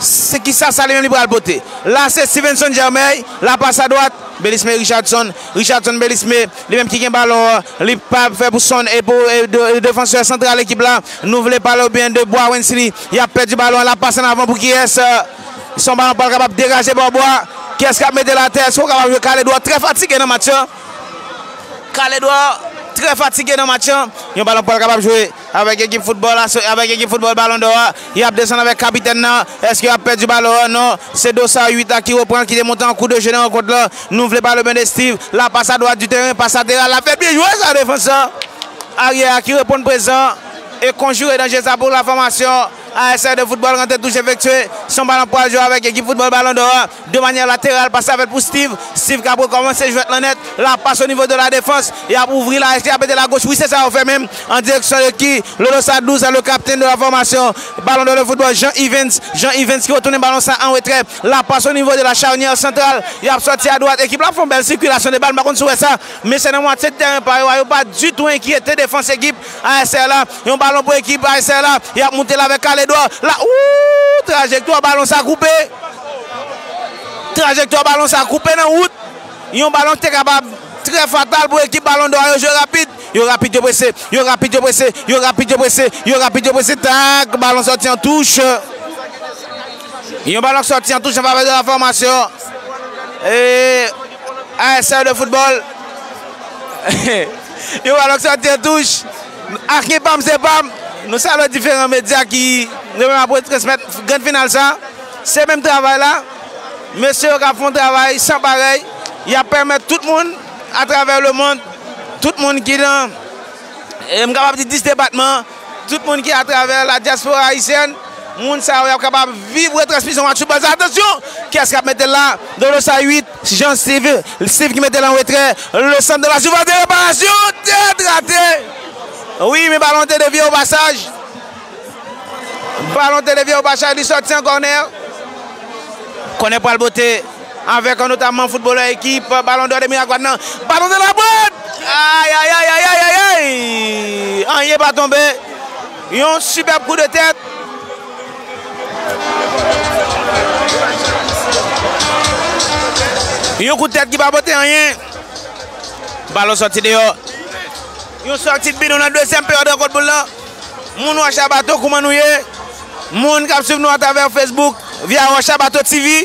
se kisa sa li menm li pral pote. La se Stevenson Germain, la pas a dwat, Belisme Richardson, Richardson Belisme, li menm ki gen balon an, li pa fè pou sonn e pou e de- e defansè santral ekip la. Nou vle pale byen de Bwa Wensley. Y ap pèdi balon an, l ap pase an avan pou kiyès? Se yon balon pral kapab degaje bò Bwa. Kiyès k ap mete l atè? Èske w kapab jwe Kale Dwò trè fatige nan match lan? Kale Dwò trè fatige nan match lan. Yon balon pral kapab jwe avèk ekip foutbòl aso- avèk ekip foutbòl Balon Dò a. Y ap desann avèk kapitèn nan. Èske y ap pèdi balon an? Non. Se Dosa uit la ki reprann, ki te monte an kou de je nan rankont lan. Nou vle pale byen de Steve. La pas a dwat di teren, pas lateral. L ap fè byen jwe sa, defansè aryè a ki reponn prezan e konjire danje sa pou la fòmasyon A S R de foutbòl. Rantre touch efektye. Se yon balon pral jwe avèk ekip foutbòl Balon Dò a. De manyè lateral, pas la fèt pou Steve. Steve k ap rekòmanse jwèt lan nèt. La pas o nivo de la defans. Y ap ouvri la, èske y ap mete l agoch? Wi, se sa yo fè menm. An direksyon de ki? Lolo Sa douz, le kaptèn de la fòmasyon. Balon dò de foutbòl, Jean Evans. Jean Evans ki retounen balon sa an retrè. La pas o nivo de la charnière centrale. Y ap sòti a dwat. Ekip la ap fè yon bèl sikilasyon de bal. M pa konn si w wè sa. Men se nan mwatye tèren pa yo a. Yo pa ditou enkyete defans ekip A S R la. Yon balon pou ekip A S R la. Y ap moute l avèk Kale Dwò. La, ou, trajektwa balon sa koupe. Trajektwa balon sa koupe nan wout. Yon balon ki te kapab trè fatal pou ekip Balon Dò a. Yo jwe rapid. Yo rapid, yo prese. Yo rapid, yo prese. Yo rapid, yo prese. Yo rapid, yo prese. Tak, balon sòti an touch. Yon balon ki sòti an touch an favè de la fòmasyon. E A S R de foutbòl. Yon balon ki sòti an touch. Aken pa m, se pa m. Nou salye diferan medya ki nou menm ap retransmèt gran final sa. Se menm travay la. Mesye yo k ap fè yon travay san parèy. Y ap pèmèt tout moun atravè lemond, tout moun ki nan, e m kapab di dis depatman, tout moun ki atravè la dyaspora ayisyèn, moun sa yo y ap kapab viv retransmisyon match foutbòl sa. Atansyon! Kiyès k ap mete l la? Dolo Sa uit, Jean Steve, Steve ki mete l an retrè. Le centre de la surface de réparation, tèt rate! Wi, men balon te devye o pasaj. Balon te devye o pasaj, li sòti an kònè. Kònè pral bote avèk notamman foutbolè ekip Balon dò de Miragwàn nan. Balon nan labwat! Ay, ay, ay, ay, ay, ay, ay! Anyen pa tonbe. Yon sipèb kou de tèt. Yon kou de tèt ki pa pote anyen. Balon sòti deyò. Yon sòti bidon nan dezyèm peryòd rankont boul lan. Moun Wòch a Bato, kouman nou ye? Moun k ap swiv nou atravè Facebook, via Wòch a Bato T V.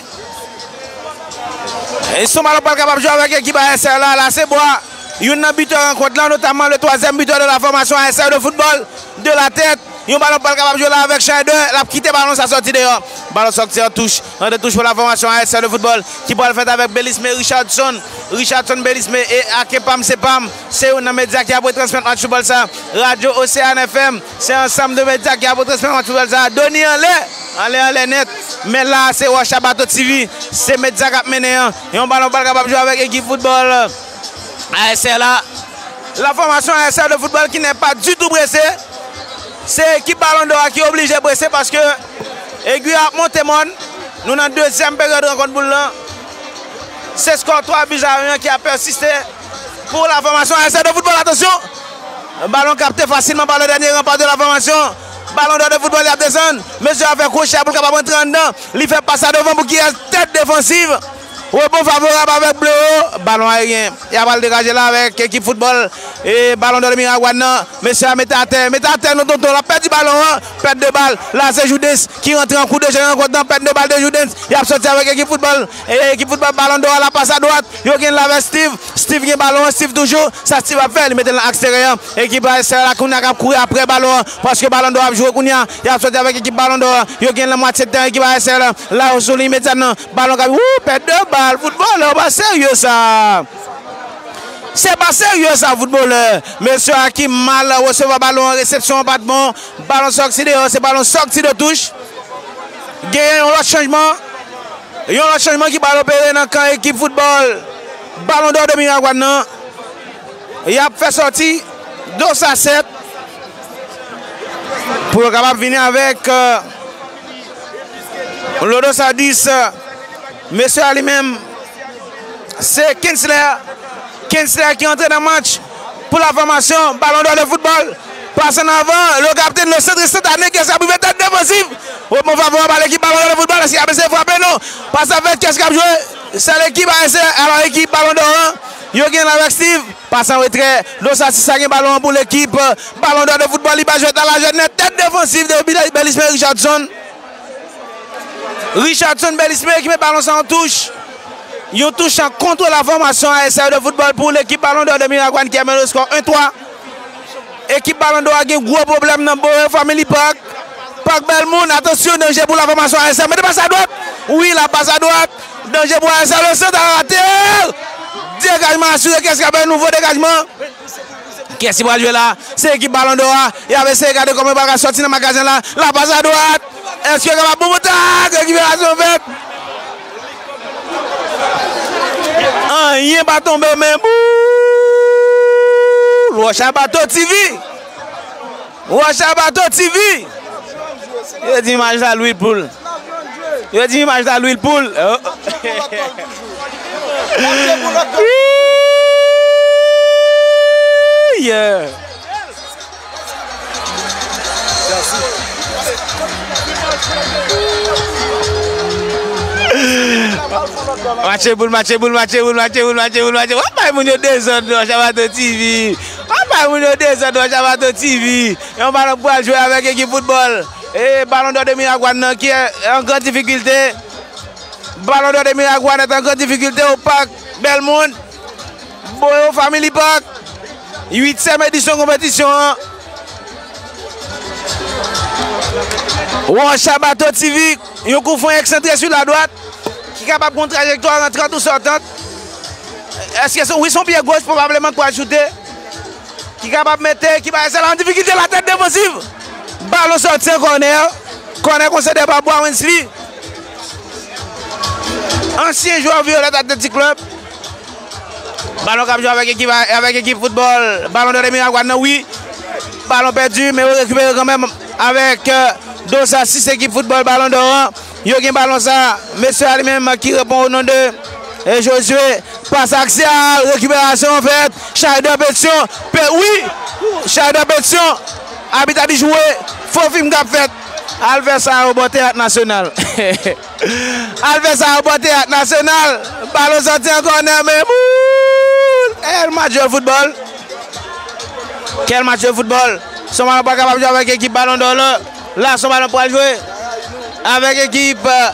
E se yon balon pral kapab jwe avèk ekip A S R la. La, se Bwa. Youn nan bitè rankont lan, notamman le twazyèm bitè de la fòmasyon A S R de foutbòl, de la tèt. Yon balon pral kapab jwe la avèk Schneider. L ap kite balon sa sòti deyò. Balon sòti an touch. Nan de touch pou la fòmasyon A S R de foutbòl ki pral fèt avèk Belisme Richardson. Richardson Belisme e Ake Pam se Pam. Se youn nan medya ki ap retransmèt match foutbòl sa. Radyo Ocean F M. Se ansanm de medya ki ap retransmèt match foutbòl sa. Doni anlè. Anlè, anlè nèt. Men la, se Wòch a Bato T V. Se medya k ap mennen an. Yon balon pral kapab jwe avèk ekip foutbòl A S R la. La fòmasyon A S R de foutbòl ki n'est pas du tout pressé. Se ekip Balon dò a ki oblije prese paske egwi ap monte mòn. Nou nan dezyèm peryòd rankont boul lan. Se skò twa bi a yon ki ap pèsiste pou la fòmasyon A S R de foutbòl. Atansyon! Balon kapte fasilman pa le dènye ranpa de la fòmasyon. Balon dò de foutbòl, y ap desann. Mesye a fè kwochè pou l kapab rantre anndan. Li fè pas sa devan pou kiyès? Tèt defansiv. Rebon favorab avèk Bleo. Balon ayeryen. Y ap al degaje la avèk ekip foutbòl. E Balon dò de Miragwàn nan. Mesye a mete atè. Mete atè non tonton. L ap pèdi balon an. Pèt de bal. La se Joudens ki rantre an kou de je nan rankont lan. Pèt de bal de Joudens. Y ap sòti avèk ekip foutbòl. E ekip foutbòl Balon dò a la pas a dwat. Yo gen la avèk Steve. Steve gen balon an. Steve toujou. Sa Steve ap fè? Li mete l nan aks teryen an. Ekip A S R la kounye a k ap kouri aprè balon an. Paske Balon dò a ap jwe kounye a. Y ap sòti avèk ekip Balon dò a. Yo gen nan mwatye tèren ekip A S R la. La yo sou li imedyatman. Balon k ap, wou, pèt de bal. Foutbòlè, w pa serye sa. Se pa serye sa, foutbolè. Mesye a ki mal resevwa balon an, resepsyon an pa t bon. Balon sòti deyò, se balon sòti de touch. Genyen yon lòt chanjman. Yon lòt chanjman ki pral opere nan kan ekip foutbòl Ballon d'Or de Miragwàn nan. Y ap fè sòti Dosa sèt pou yo kapab vini avèk, euh, Lodosa dis, euh, mesye a li menm, se Kinsley. Kinsley ki antre nan match pou la fòmasyon Ballon d'Or de foutbòl. Pas an avan, le kaptenn, le santristan, Tane, ki ap rive tèt defansiv. Rebon favorab a lekip Ballon d'Or de foutbòl, èske y ap eseye frape? Non. Pas ap fèt, kiyès k ap jwe? Se lekip A S R, alò ekip Ballon d'Or an, yo gen la avèk Steve. Pas an retrè, Dosa sis la gen balon an pou lekip, euh, Ballon d'Or de foutbòl, li pa jwèt a la jwèt nèt, tèt defansiv de Bil-, Belisme Richardson. Richardson Belisme ki met balon sa an touch. Yon touch an kont la fòmasyon A S R de foutbòl pou lekip Ballon d'Or de Miragwàn ki a mennen skò en twa. Ekip Ballon d'Or a gen gwo pwoblèm nan Boyo Family Park. Park Bèl Moun, atansyon, danje pou la fòmasyon A S R. Mete pas a dwat. Wi, la pas a dwat. Danje pou A S R. Le sèt a rate. Degajman asire. Kiyès k ap fè nouvo degajman? Kiyès ki pral jwe la? Se ekip Ballon d'Or a. Y ap eseye gade kòman yo pral ka sòti nan magazen la. La pas a dwat. Èske yo kapab bon kontak? Rekiperasyon fèt. Anyen pa tonbe, men boul! Wòch a Bato T V. Wòch a Bato T V. Yo di imaj la lwil poul. Yo di imaj la lwil poul. Oh. Yeah. Matche boul, matche boul, matche boul, matche boul, matche boul, matche boul, matche boul. W ap bay moun yo dezòd, non, Chabato T V. W ap bay moun yo dezòd, non, Chabato T V. Yon balon k pral jwe avèk ekip foutbòl. E Ballon d'Or de Miragwàn nan ki an gran difikilte. Ballon d'Or de Miragwàn est en grande difficulté au Parc Belmont. Boyo Family Park. Uityèm edisyon konpetisyon an. Wòch a Bato T V, yon kout fwen eksantre sou la dwat, ki kapab gon trajektwa rantran ou sòtan. Èske se, wi, se yon pye goch pwobableman k pral choute, ki kapab mete ekip A S L an difikilte, la tèt defansiv. Balon sòti an kònè. Kònè konsede pa Bwa Wensley. Ansyen jwè Violet Athletic Club. Balon k ap jwe avèk ekip, avèk ekip foutbòl Ballon d'Or de Miragwàn nan, wi. Balon pèdi, men yo rekipere kanmenm avèk, euh, Dosa sis ekip foutbòl Ballon d'Or an. Yo gen balon sa, mesye a li menm ki reponn o non de, eh, Josué. Pas aksial, rekiperasyon fèt. Schneider Petion, pe, wi! Schneider Petion, abit a di jwe. Fo fim k ap fèt. Al fè sa yo bò Teyat Nasyonal. Al fè sa yo bò Teyat Nasyonal. Balon sòti an kònè, men boul! Kèl match de foutbòl! Kèl match de foutbòl! Son Balon pa kapab jwe avèk ekip Ballon d'Or la. La, Son Balon pral jwe avèk ekip, euh,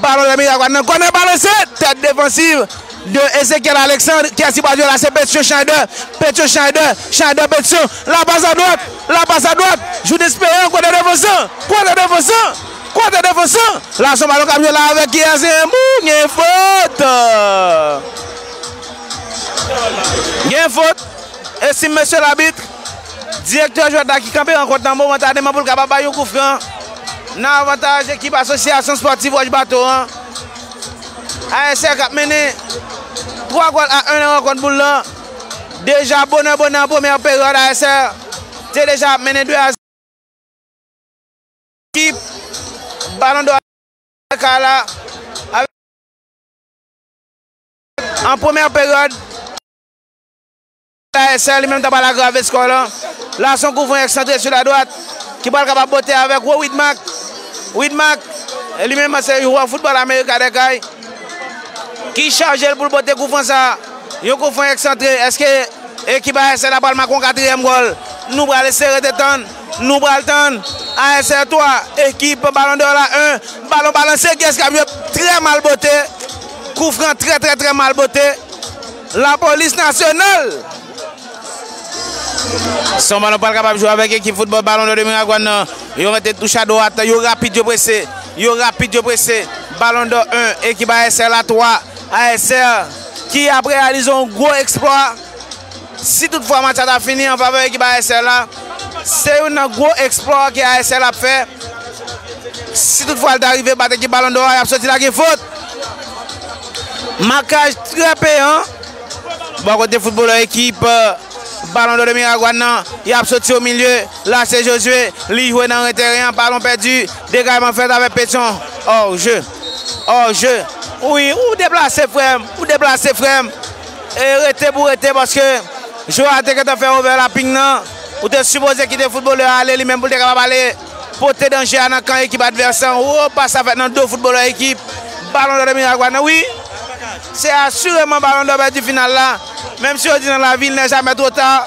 Ballon d'Or Miragwàn nan. Kònè balanse! Tèt defansiv de Ezekiel Alexandre. Kiyès ki pral jwe la? Se Petion Schneider. Petion Schneider. Schneider Petion. La pas a dwat. La pas a dwat. Joun Esperan. Kote defansan? Kote defansan? Kote defansan? La, Son Balon k ap jwe la avèk kiyès? Gen fot! Gen fot! Estime mesye labit, direktè jwèt la ki kanpe rankont nan moman ta deman pou l kapab bay yon kout fren nan avantaj ekip Asosyasyon Espòtiv Wòch Bato an. A S R k ap mennen twa gòl a en nan rankont boul lan. Deja bonè bonè an premyè peryòd, A S R te deja ap mennen de a ekip Ballon d'Or kay la avèk, an premyè peryòd, A S R li menm ta pral agrave skò lan. La, se yon kout fren eksantre sou la dwat ki pral kapab bote avèk Wo Widmark. Widmark, li menm se jwè foutbòl Amerika de kay ki chaje l pou l bote kout fren sa. Yon kout fren eksantre. Èske ekip A S R la pral make yon katriyèm gòl? Nou pral eseye rete tann. Nou pral tann. A S R twa, ekip Ballon d'Or la en. Balon balanse, kiyès k ap jwe? Trè mal bote. Kout fren trè, trè, trè mal bote. Lapolis Nasyonal. Se yon balon pral kapab jwe avèk ekip foutbòl Ballon d'Or de Miragwàn nan. Yo mete touch a dwat, yo rapid, yo prese. Yo rapid, yo prese. Ballon d'Or en, ekip A S R la twa. A S R ki ap reyalize yon gwo eksplwa. Si toutfwa match la ta fini an favè ekip A S L la, se youn nan gwo eksplwa ke A S L ap fè. Si toutfwa l ta rive bat ekip Balon Dò a, y ap soti lage fot. Makaj trè peyan. Bò kote foutbolè ekip, euh, Balon Dò de Miragwàn nan, y ap soti o milye. La se Josué, li jwe nan ren teren an, balon pèdi, degajman fèt avèk Petyon. Hors jeu. Hors jeu. Wi, ou deplase frè m, ou deplase frè m. E rete pou rete paske jwè a te gentan fè overlapping nan. Ou te sipoze kite foutbolè a ale li menm pou l te kapab ale pote danje a nan kan ekip advès lan. Wo, pas la fèt nan do foutbolè ekip Balon Dò de Miragwàn nan. Wi, se asireman Balon Dò pèdi final la. Menm si yo di nan lavi, il n'est jamais trop tard.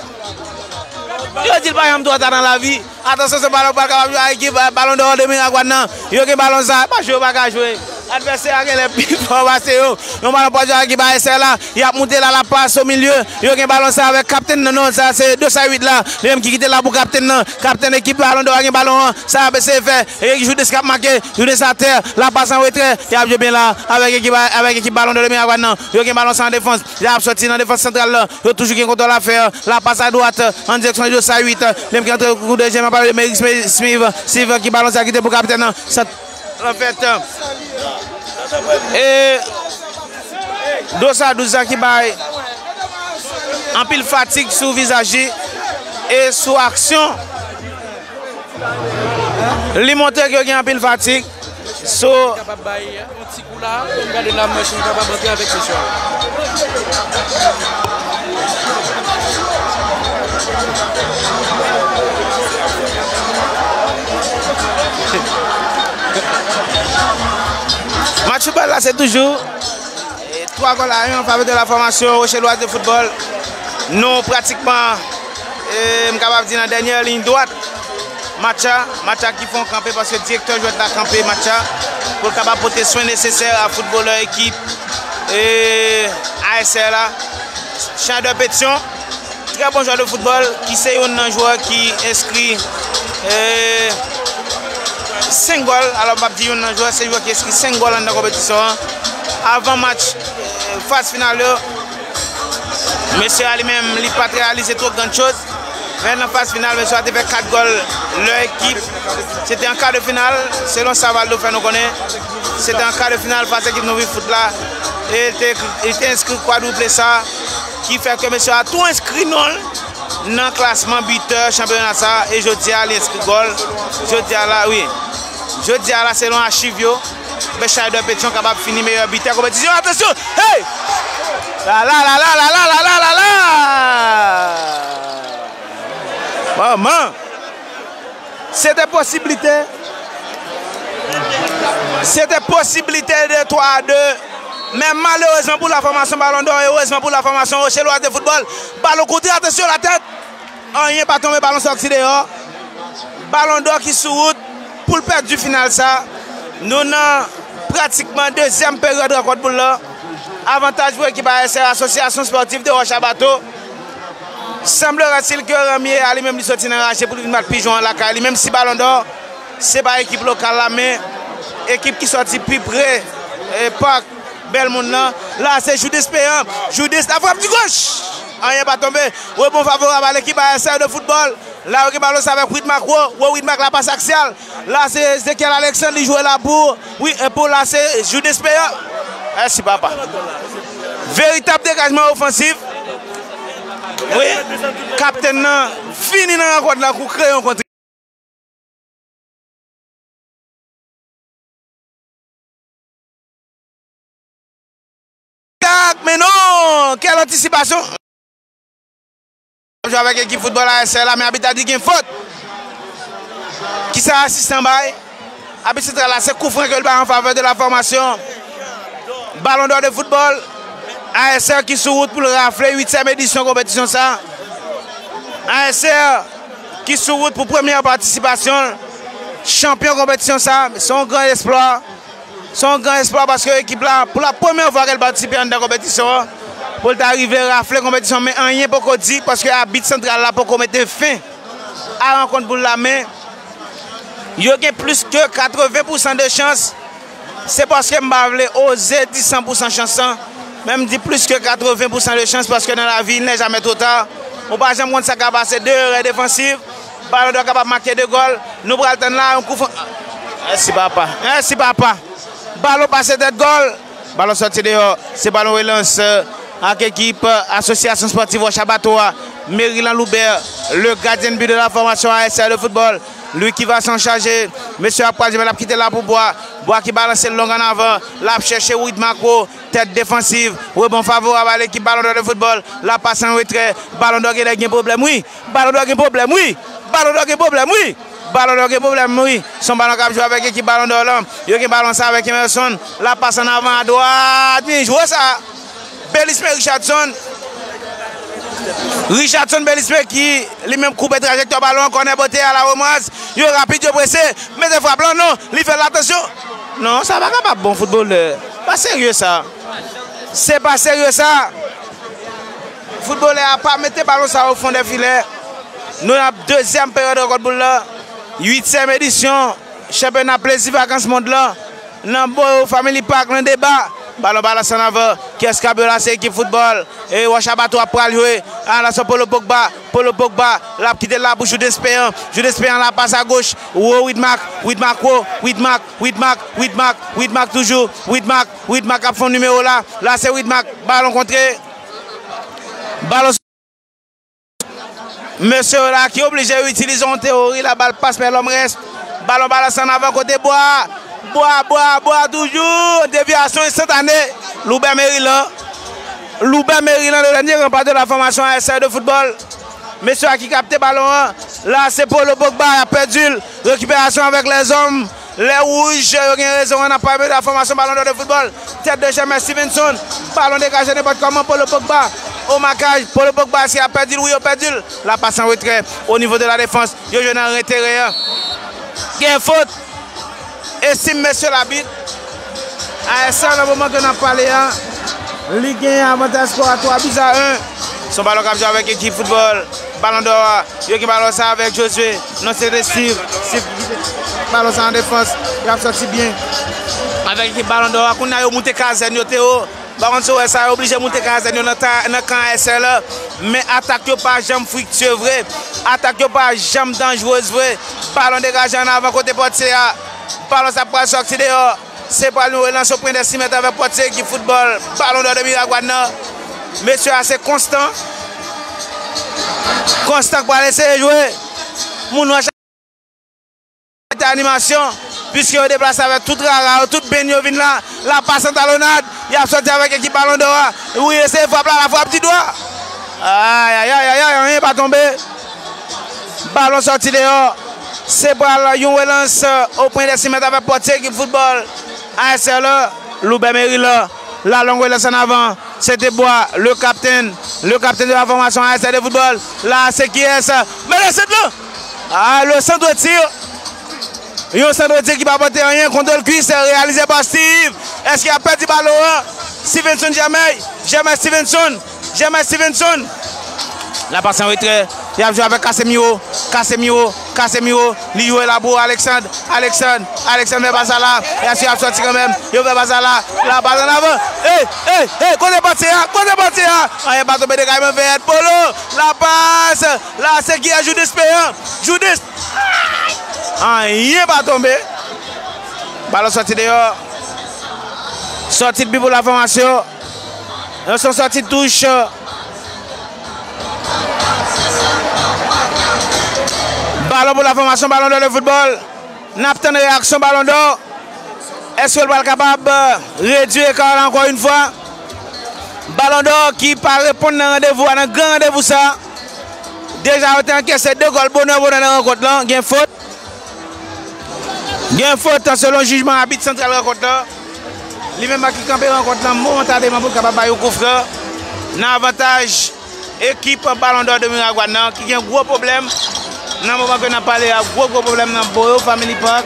Yo di l pa janm twò ta nan lavi. Atansyon, se balon pral kapab jwe ak ekip, euh, Balon Dò de Miragwàn nan. Yo gen balon sa, pa jwe, yo pa ka jwe. Advèsè a genlè pi fò pase yo. Yon balon pral jwe ak ekip A S L la. Y ap moute la, la pas o milye. Yo gen balon sa avèk kaptenn nan, non, sa se de sa uit la. Li menm ki kite la pou kaptenn nan. Kaptenn ekip Balon Dò a gen balon an. Sa y ap eseye fè. E Joudis k ap make. Joudis atè. La pas an retrè. Y ap jwe byen la. Avèk ekip, avèk ekip Balon Dò de Miragwàn nan. Yo gen balon sa an defans. Y ap soti nan defans santral la. Yo toujou gen kontwòl afè. La pas a dwat. An direksyon de sa uit. Li menm ki antre kou de jen, pa de Merik Smith. Smith ki balon sa kite pou kapitèn nan. Sant lan fèt. E Dosa douz la ki bay anpil fatig sou vizaj li e sou aksyon. Li montre ke gen anpil fatig. So, kapab bay yon ti kou la, pou n gade la, mwen si m kapab antre avèk mesye a. Match foutbòl la, se toujou E twa gòl a yon an favè de la fòmasyon Rocheloise de Football. Nou pratikman, e, m kapab di nan dènyè liy dwat match la, match la ki fè yon kanpe paske direktè jwèt la kanpe match la pou l kapab pote swen nesesè a foutbolè ekip, e, A S L la, Schneider Pétion. Trè bon jwè de foutbòl, ki se youn nan jwè ki enskri, e, senk gòl. Alò, m p ap di youn nan jwè, se jwè ki enskri senk gòl anndan konpetisyon an. Avan match, e, faz final yo, mesye a li menm, li pa t reyalize twò grann choz. Men nan faz final, mesye a te fè kat gòl lè ekip. Se te an ka de final, selon sa Valdo fè nou konnen. Se te an ka de final fas ekip nou vin fout la. E li te, li te enskri kwadriple sa. Ki fè ke mesye a tou enskri non l nan klasman bitè chanpyona sa a, e jodi a li enskri gòl. Jodi a la, wi. Jodi a la, selon achiv yo, Schneider Pétion kapab fini meyè bitè konpetisyon. Atansyon! Hey! La la la la la la la la la la! Manman! Se te posiblite. Se te posiblite de twa a de. Men malerezman pou la fòmasyon Balon Dò, erezman pou la fòmasyon Rocheloise de Football, balon kontri, atansyon, latèt. Anyen pa tonbe, balon sòti deyò. Balon Dò ki sou wout pou l pèdi final sa. Nou nan pratikman dezyèm peryòd rankont boul la. Avantaj pou ekip A S R, Association Sportive de Roche à Bateau. Semblerait-il que Ranmye a li menm li soti nan raje pou li vin bat Pijon an lakay li, menm si Balon Dò se pa ekip lokal la, men ekip ki sòti pi pre, e, pak Bèl Moun nan. La, se Joudis Peyan. Joudis, la frap di goch! Anyen pa tonbe. Rebon favorab a lekip A S R de foutbòl. La, yo gen balon sa avèk Widmak Wo. Wo Widmak, la pas aksyal. La, se Ezekiel Alexandre, li jwe la pou, wi, e pou la, se Joudis Peyan. Mèsi, papa. Veritab degajman ofansif. Wi, kaptèn nan fini nan rankont la kou kreyon kont Tak, men non! Quelle anticipation! Jwe avèk ekip foutbòl A S R la, men abit la di gen fot. Kisa asistan bay? Abit santral la, se kou fran ke l bay an favè de la fòmasyon Balon Dò de foutbòl. A S R ki sou wout pou l rafle uityèm edisyon konpetisyon sa. A S R ki sou wout pou premyè patisipasyon l, chanpyon konpetisyon sa. Se yon gran esplwa. Se yon gran esplwa paske ekip la, pou la premyè fwa ke l patisipe anndan konpetisyon an, pou l ta rive rafle konpetisyon, men anyen poko di paske abit santral la poko mete fen a rankont boul la, men yo gen plis ke katreven pousan de chans. Se paske m pa vle oze di san pousan chans lan, men m di plis ke katreven pousan de chans paske nan lavi, il n'est jamais trop tard. Ou pa janm konn sa k ap pase, de erè defansiv. Balon dò kapab make de gòl. Nou pral tann la, yon kou fran. Mèsi papa. Mèsi papa. Balon pase tèt gòl. Balon sòti deyò. Se balon relans, euh, ak ekip, euh, Asosyasyon Spòtif Wòch Abato a. Merilan Loubert, le gardien de but de la formation A S R de football. Li ki va s'en charger. Mesye a pral jwe, l ap kite la pou Bwa. Bwa ki balanse l long an avan. L ap chèche Widmarco. Tèt defansiv. Rebon favorab a lekip Balon dò de football. La pase an retrè. Balon dò genlè gen pwoblèm, wi. Balon dò gen pwoblèm, wi. Balon dò gen pwoblèm, wi. Balon dò gen pwoblèm, wi. Se yon balon k ap jwe avèk ekip Balon dò lan. Yo gen balon sa avèk Emerson. La pase an avan a dwat. Byen jwe sa. Belisme Richardson. Richardson Belisme ki li menm koupe trajektwa balon an, kònè bote a la remwaz. Yo rapid, yo prese. Mete frap lan, non. Li fè l, atansyon. Non, sa pa kapab bon foutbolè. Pa serye sa. Se pa serye sa. Foutbolè a pa mete balon sa o fon dè filè. Nou nan dezyèm peryòd rankont boul lan. Uityèm edisyon chanpyona plezi vakans mond lan. Nan Boyo Family Park, nan deba. Balon balanse an avan. Kiyès k ap jwe la? Se ekip foutbòl. E Wòch Abato a pral jwe. Atansyon, Paulo Pogba. Paulo Pogba. L ap kite l la pou Jude Speyan. Jude Speyan, la pase a goch. Wo, Widmark. Widmark, wo. Widmark, Widmark, Widmark, Widmark toujou. Widmark, Widmark ap fè yon nimewo la. La, se Widmark. Balon kontre. Balon. Mesye yo la ki oblije itilize yon teyori, la bal pas men lòm rès. Balon balanse an avan kote Bwa. Bwa, Bwa, Bwa toujou. Devyasyon enstantane. Loubè Merilan. Loubè Merilan, le dènye ranpa de la fòmasyon A S R de foutbòl. Mesye a ki kapte balon an. La, se Paulo Pogba, y ap pèdi l. Rekiperasyon avèk lèzòm. Lè wouj, yo gen rezon, n ap pale de fòmasyon Balon dò de foutbòl. Tèt de James Stevenson. Balon degaje nenpòt kòman, Paulo Pogba. O makaj, Paulo Pogba, èske l ap pèdi l? Wi, yo pèdi l. La pase an retrè. O nivo de la defans, yo jwe nan ren teren an. Gen fot. Estime, mesye labit. A S R nan moman ke n ap pale a, li gen avantaj skò a twa bi a en. Se yon balon k ap jwe avèk ekip foutbòl Balon dò a. Yo gen balon sa avèk Josué. Non, se de Steve. Steve ki kite balon sa an defans. Y ap sòti byen. Avèk ekip Balon dò a, kounye a yo moute kazèn yo, Teo. Pa konn si w wè sa, yo oblije moute kazèn yo nan ta-, nan kan A S R la. Men atak yo pa janm friktye vre. Atak yo pa janm danjrez vre. Balon degaje an avan kote pòtye a. Balon sa pral sòti deyò. Se pral yon relans o pwen de sis mèt avèk pòtye ekip foutbòl Balon dò de Miragwàn nan. Mesye a se Konstan. Konstan k pral eseye jwe. Moun nan mete animasyon, piske yo deplase avèk tout rara yo, tout benn yo vin la. La pase an talonnad, y ap sòti avèk ekip Balon dò a. Wi, eseye frap la, la frap di dwa. Ay, ay, ay, ay, ay, anyen pa tonbe. Balon sòti deyò. Se pral yon relans, euh, o pwen de sis mèt avèk pòtye ekip foutbòl A S R la, Loubè Merilan. La long relans an avan. Se te Bwa, le capitaine, le capitaine de la formation A S R de football. La, se kiyès? Men le centre là! Ah, le centre de tir. Yon centre de tir ki pa pote anyen. Kontwòl kwis reyalize pa Steve. Èske y ap pèdi balon an? Stevenson Germain. Germain Stevenson. Germain Stevenson. La pase an retrè. Y ap jwe avèk Casemiro. Casemiro. Casemiro. Li jwe la pou Alexandre. Alexandre. Alexandre fè pas la. Èske y ap sòti kanmenm? Yo fè pas la. La pas an avan. Hey, hey, hey, kote pòtye a? Kote pòtye a? Anyen pa tonbe de Kayman Vèt. Polo. La pas. La se ki a Judis Peyan. Judis. Anyen pa tonbe. Balon sòti deyò. Sòti de bi pou la fòmasyon. Yon son sòti touch. Balon pou la fòmasyon Balon dò de foutbòl. N ap tann reyaksyon Balon dò. Èske l pral kapab, euh, redui eka la ankò yon fwa? Balon dò ki pa reponn nan randevou a, nan gran randevou sa. Deja yo te ankese de gòl bonè bonè nan rankont lan. Gen fot. Gen fot selon jijman abit santral rankont lan. Li menm ki kanpe rankont lan momantane pou l kapab bay yon koufran nan avantaj ekip Balon dò de Miragwàn nan ki gen gwo pwoblèm nan moman ke n ap pale a, gwo gwo pwoblèm nan Boyo Family Park.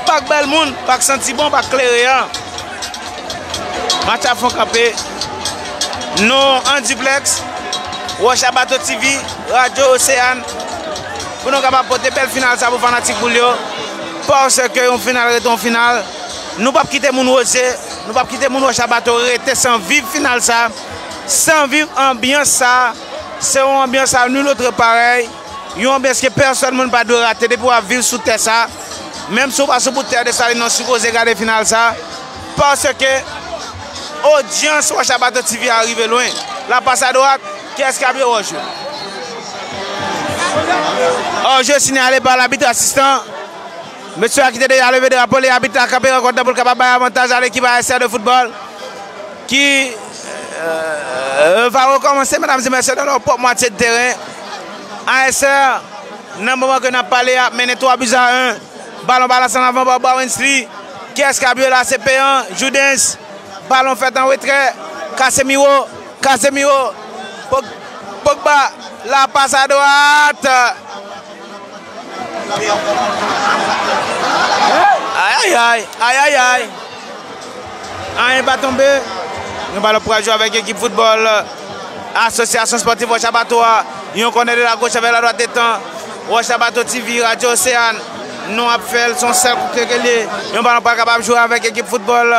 Pak bèl moun, pak santi bon, pak klere an. Match ap fon kanpe. Nou an diplex, Wòch Abato T V, Radyo Oseyan, pou nou kapab pote bèl final sa pou fanatik boul yo. Paske yon final rete yon final. Nou p ap kite moun Woze, nou p ap kite moun Wòch Abato rete san viv final sa, san viv anbyans sa. Se yon anbyans à nul autre pareil, yon anbyans ke pèsòn moun pa dwe rate depi w ap viv sou tè sa. Menm si w pa sou bout tè Desalin nan, w sipoze gade final sa, paske odyans Wòch Abato T V a rive lwen. La passe à droite, kiyès ki ap jwe? Hors-jeu. Hors-jeu sinyale pa labit asistan. Mesye a ki te deja leve drapo li, abit la kanpe rankont nan pou l kapab bay avantaj a lekip A S R de foutbòl ki, euh, va rekòmanse, medam e mesye, nan lè pwòp mwatye de teren. A S R, nan moman ke n ap pale a, ap mennen twa bi a en. Balon balanse an avan pa Bwa Wensley. Kiyès k ap jwe la? Se Peyan, Joudens. Balon fèt an retrè. Casemiro, Casemiro. Pog-, Pogba, la passe à droite. Ayayay, ayayay. Anyen pa tonbe. Yon balon pral jwe avèk ekip foutbòl Asosyasyon Spòtif Wòch Abato a. Yon kònè de la goch avèk la dwat etan. Wòch Abato T V, Radyo Oseyan. Nou ap fè l, se yon sèl kout ke l ye. Yon balon pral kapab jwe avèk ekip foutbòl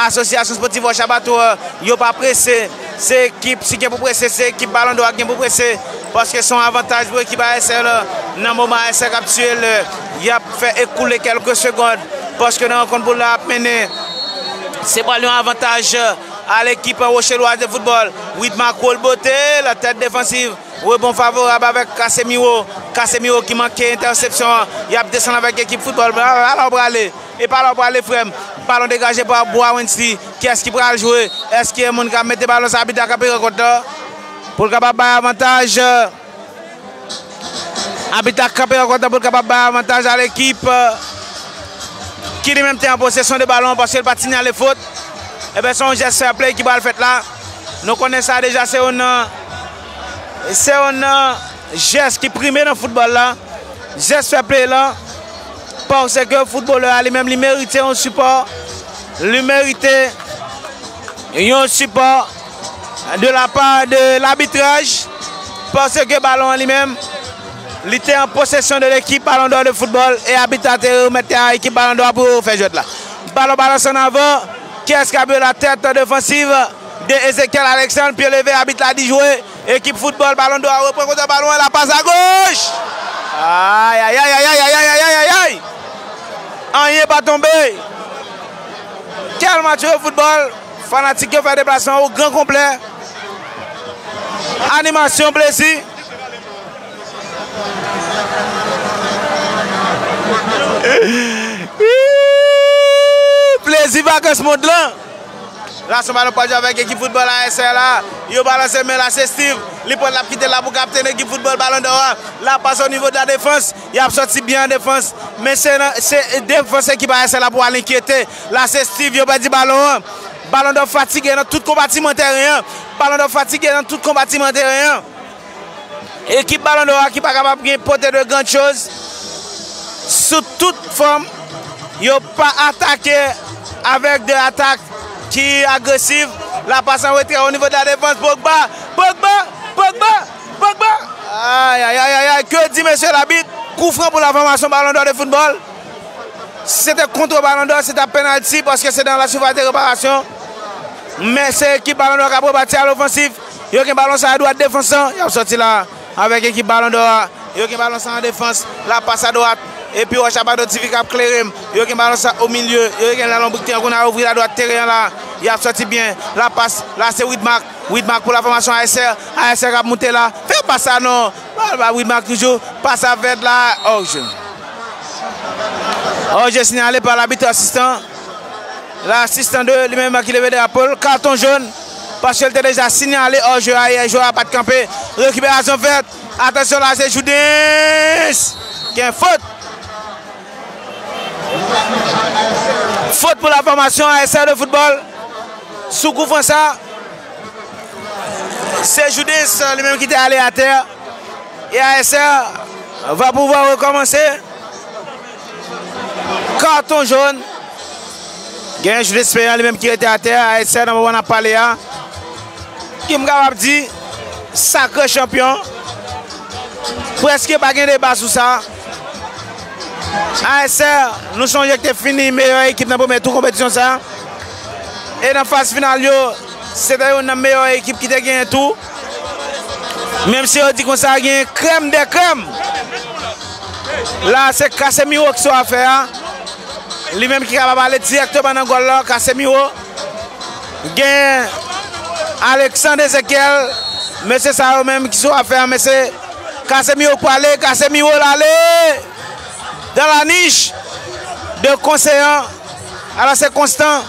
Asosyasyon Spòtif Wòch Abato a. Yo pa prese. Se ekip, si gen pou prese, se ekip Balon Dò a ki gen pou prese. Paske se yon avantaj pou ekip A S R la. Nan moman A S R k ap tiye lè, y ap fè ekoule kèlke segond. Paske nan rankont boul la ap mennen. Se pral yon avantaj a lekip Wochelwaz de foutbòl. Widmark Kolbote, la tèt defansiv. Rebon favorab avèk Casemiro. Casemiro ki manke entèsepsyon an. Y ap desann avèk ekip foutbòl. Ala w prale. E pa la w prale, frè m. Balon degaje pa Bwa Wensley. Kiyès ki pral jwe? Èske gen moun k ap mete balon sa? Abit la kanpe rankont nan pou l kapab bay avantaj. Abit la kanpe rankont nan pou l kapab bay avantaj a lekip ki li menm te an posesyon de balon paske l pa t sinyale fot. Ebyen, se yon jès fair play ki pral fèt la. Nou konnen sa deja, se youn nan, se youn nan jès ki prime nan foutbòl la. Jès fair play la, paske foutbolè a li menm, li merite yon sipò, li merite yon sipò de la part de labitraj, paske balon an li menm, li te an posesyon de lekip Balon Dò de foutbòl, e abit la te remèt a ekip Balon Dò a pou yo fè jwèt la. Balon balanse an avan, kiyès k ap jwe? La tèt defansiv de Ezekiel Alexandre, pye leve, abit la di jwe, ekip foutbòl Balon Dò a repran kontwòl balon an, la passe à gauche. Ayayay, ayayay, ayayay, ayayay. Anyen pa tonbe. Kèl match de foutbòl, fanatik yo fè deplasman o gran konplè. Animasyon, plezi. Plezi vakans mond lan. La se yon balon pral jwe avèk ekip foutbòl A S R la. Yo balanse men la, se Steve. Li pran, l ap kite la pou kaptenn ekip foutbòl Balon Dò a. La passe au niveau de la défense. Y ap sòti byen an defans. Men se nan, se defans ekip A S R la pou al enkyete. La se Steve, yo pèdi balon an. Balon Dò fatige nan tout konpatiman teren an. Balon Dò fatige nan tout konpatiman teren an. Ekip Balon Dò a ki pa kapab gen pote de gran choz sou tout fòm. Yo pa atake avèk de atak ki agresiv. La passe an retrè o nivo de la defans. Pogba, Pogba, Pogba, Pogba. Ayayay, ayayay, que dit mesye labit? Kou fran pou la fòmasyon Balon Dò de foutbòl. Si se te kont Balon Dò, se t ap penalti paske se nan la surface de réparation. Men se ekip Balon Dò k ap rebati a lofansif. Yo gen balon sa a dwat defans lan. Y ap sòti la avèk ekip Balon Dò a. Yo gen balon sa a an defans. La passe à droite. Epi Wòch Abato T V k ap klere m. Yo gen balon sa o milye. Yo gen la lonbrik teren kounye a, ouvri la dwat teren an la. Y ap sòti byen. La passe. La se Widmark. Widmark pou la fòmasyon A S R. A S R k ap moute la. Fè pas sa non. Bal ba Widmark toujou. Pas a fèt la. Hors-jeu. Hors-jeu sinyale pa labit asistan. Asistan de li menm ki leve drapo l. Katon jòn. Paske l te deja sinyale hors-jeu a yè. Jwè a pa t kanpe. Rekiperasyon fèt. Atansyon la, se Joudens. Gen fot. Fot pou la fòmasyon A S R de foutbòl. Sou kou fran sa, se Joudens li menm ki te ale atè. E A S R va pouvwa rekòmanse. Katon jòn. Gen Joudens Peyan li menm ki rete atè. A S R nan moman n ap pale a. Ki m kapab di, sakre chanpyon. Prèske pa gen deba sou sa. A S R, nou sonje ki te fini meyè ekip nan premye tou konpetisyon sa. E nan faz final yo, se te youn nan meyè ekip ki te genyen tou. Menm si yo di konsa gen krèm de krèm. La, se Casemiro ki sou afè a. Li menm ki kapab ale dirèkteman nan gòl la, Casemiro. Gen Alexandre Ezekiel. Mesye sa yo menm ki sou afè a, mesye. Casemiro k prale, Casemiro l ale. Dans la niche de Conseillant. Alò, se Constant.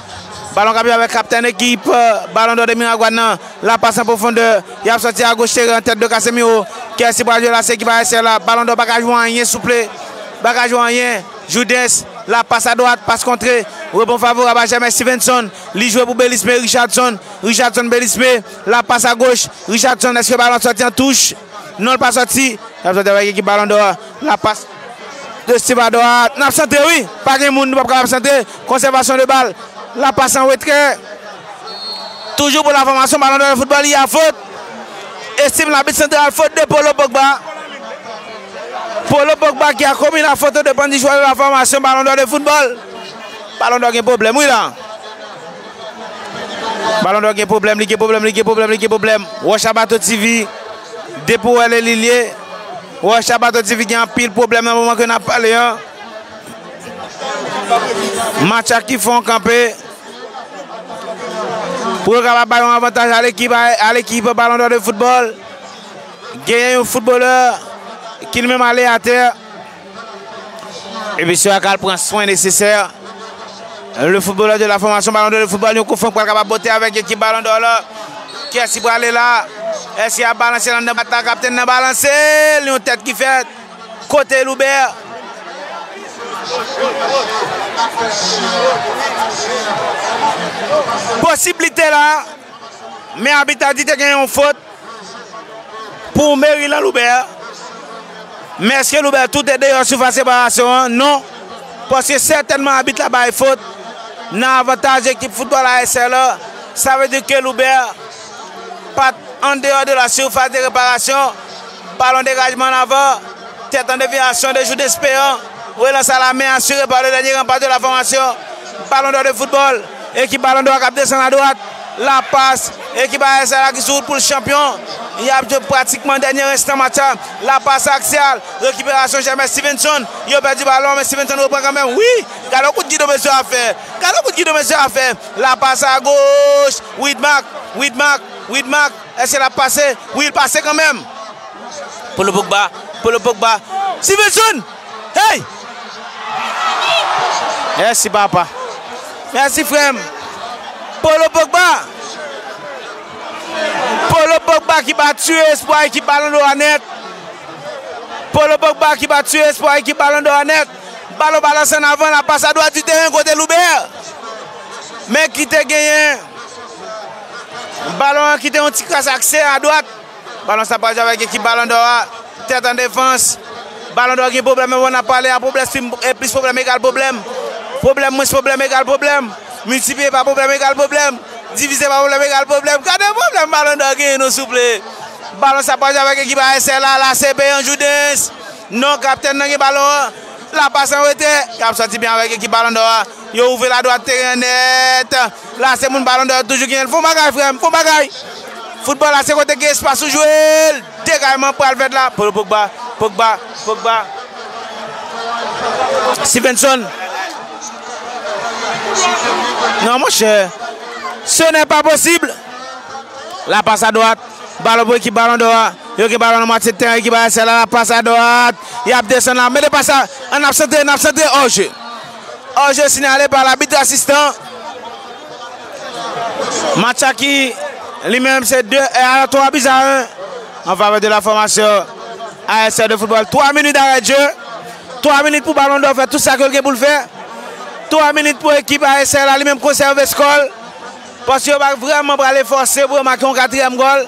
Balon k ap jwe avèk kaptèn ekip, euh, Ballon d'Or de Miragwàn nan. La passe en profondeur. Y ap sòti a goch teren an tèt de Casemiro. Kiyès ki pral jwe la? Se ekip A S L la. Ballon d'Or pa ka jwe anyen, souple. Pa ka jwe anyen. Joudens. La passe à droite, passe contrée. Rebond favorab à James Stevenson. Li jwe pou Belisme Richardson. Richardson Belisme. La passe à gauche. Richardson, èske balon sòti an touch? Non, l pa sòti. L ap sòti avèk ekip Ballon d'Or. La passe de Steve à droite. N ap santre, wi. Pa gen moun, nou p ap kapab santre. Conservation de balle. La passe en retrait. Toujou pou la formation Ballon d'Or de football, il y a faute. Estime l'arbitre central, faute de Paulo Pogba. Paulo Pogba qui a commis la faute au dépens du joueur de la formation Ballon d'Or de football. Ballon d'Or gen pwoblèm, wi la. Ballon d'Or gen pwoblèm, li gen pwoblèm, li gen pwoblèm, li gen pwoblèm. Roche Abato T V, depi w wè li lye. Roche Abato T V gen anpil pwoblèm nan moman ke n ap pale an. Match la ki fè yon kanpe. Pou yo kapab bay yon avantaj a lekip, a, a lekip Ballon d'Or de football. Genyen yon foutbolè ki li menm ale atè. E mesye a ka al pran swen nesesè. Le footballeur de la formation Ballon d'Or de football, yon koufran pral kapab bote avèk ekip Ballon d'Or la. Kiyès ki prale la? Èske y ap balanse l anndan bat la? Kaptèn nan balanse l, yon tèt ki fèt. Kote Loubert? Posiblite la, men abit la di te gen yon fot pou Merilan Loubert. Men èske Loubert tou te deyò sifas reparasyon an? Non. Paske sètènman abit la bay fot nan avantaj ekip foutbòl A S L la. Sa vle di ke Loubert pa t andeyò de la sifas de reparasyon. Balon degajman an avan. Tèt an devyasyon de Joudens Péan. Relans a la men asire pa le dènye ranpa de la fòmasyon. Ballon d'Or de football. Ekip Ballon d'Or k ap desann adwat. La passe. Ekip A S L la ki sou wout pou l chanpyon. Y ap jwe pratikman dènye restan match la. La passe axiale. Rekiperasyon James Stevenson. Yo pèdi balon, men Stevenson repran kanmenm. Wi! Gade yon kout gidon mesye a fè. Gade yon kout gidon mesye a fè. La passe à gauche. Widmark. Widmark. Widmark. Èske l ap pase? Wi, l pase kanmenm. Paulo Pogba, Paulo Pogba. Stevenson! Hey! Mèsi, papa. Mèsi, frè m. Paulo Pogba. Paulo Pogba ki pa tiye espwa ekip Ballon d'Or a nèt. Paulo Pogba ki pa tiye espwa ekip Ballon d'Or a nèt. Balon balanse an avan, la passe à droite du terrain kote Loubert. Men ki te genyen. Balon an kite yon ti kras akse adwat. Balon sa pral jwe avèk ekip Ballon d'Or a. Tèt an defans. Ballon d'Or gen pwoblèm, men bon, n ap pale a pwoblèm, e plis pwoblèm egal pwoblèm. Pwoblèm mwens pwoblèm egal pwoblèm. Miltipliye pa pwoblèm egal pwoblèm. Divize pa pwoblèm egal pwoblèm. Gade pwoblèm Ballon d'Or genyen non souple. Balon sa pral jwe avèk ekip A S L la, la se Péan Joudens. Non, kaptèn nan gen balon an. La passe an retrè. Y ap sòti byen avèk ekip Ballon d'Or a. Yo ouvri ladwat teren nèt. La se moun Ballon d'Or toujou genyen l. Fè yon bagay, frè m, fè yon bagay. Foutbòl la se kote gen espas ou jwe l. Degajman pral fèt la. Paulo Pogba, Pogba, Pogba. Stevenson. Non, monchè. Ce n'est pas possible. La passe à droite. Balon pou ekip Ballon d'Or a. Yo gen balon nan mwatye teren ekip A S L la. La passe à droite. Y ap desann la. Mete pas la. N ap santre, n ap santre. Hors-jeu. Hors-jeu sinyale pa labit asistan. Match la ki li menm se de, eh, twa buts à un an favè de la fòmasyon A S L de football. Twa minit arè de jeu. Twa minit pou Ballon d'Or fè tout sa ke l gen pou l fè. Twa minit pou ekip A S L la li menm konsève skò l. Paske yo pa vrèman prale fòse pou yo make yon katriyèm gòl.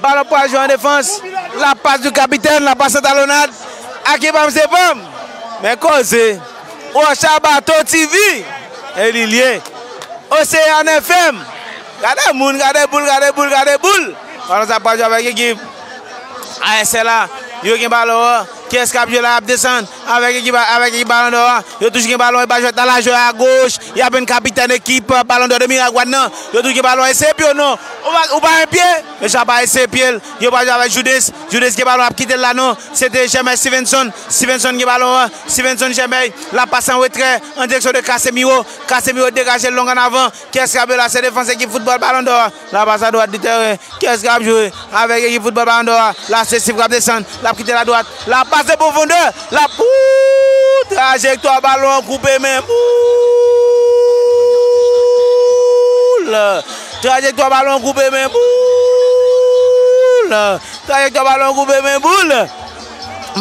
Balon pral jwe an defans. La passe du capitaine, la passe an talonnade. Aki pa m se pa m. Men koze. Roche Abato T V. E li lye. Océane F M. Gade moun, gade boul, gade boul, gade boul. Balon sa pral jwe avèk ekip A S L la. Yo gen balon an. Kiyès k ap jwe la? Y ap desann. Avèk ekip, avèk ekip Balon dò a, yo toujou gen balon, e pa jwèt nan lajè a goch, y ap jwenn kapitèn ekip Balon dò de Miragwàn nan, yo toujou gen balon, eseye pye w non, ou pa, ou pa jwenn pye, mesye a pa eseye pye l, yo pa jwe avèk Joudens, Joudens gen balon, ap kite l la non, se te Jèmèy Stevenson, Stevenson gen balon an, Stevenson Jèmèy, l ap pase an retrè, an direksyon de Casemiro, Casemiro degaje l long an avan, kiyès k ap jwe la, se defans ekip foutbòl Balon dò a, la pas a dwat di tèren, kiyès k ap jwe avèk ekip foutbòl Balon dò a? La se Steve k ap desann. L ap kite l adwat. La pas de pwofondè. La pou trajektwa balon an koupe men boul. Trajektwa balon an koupe men boul. Trajektwa balon an koupe men boul.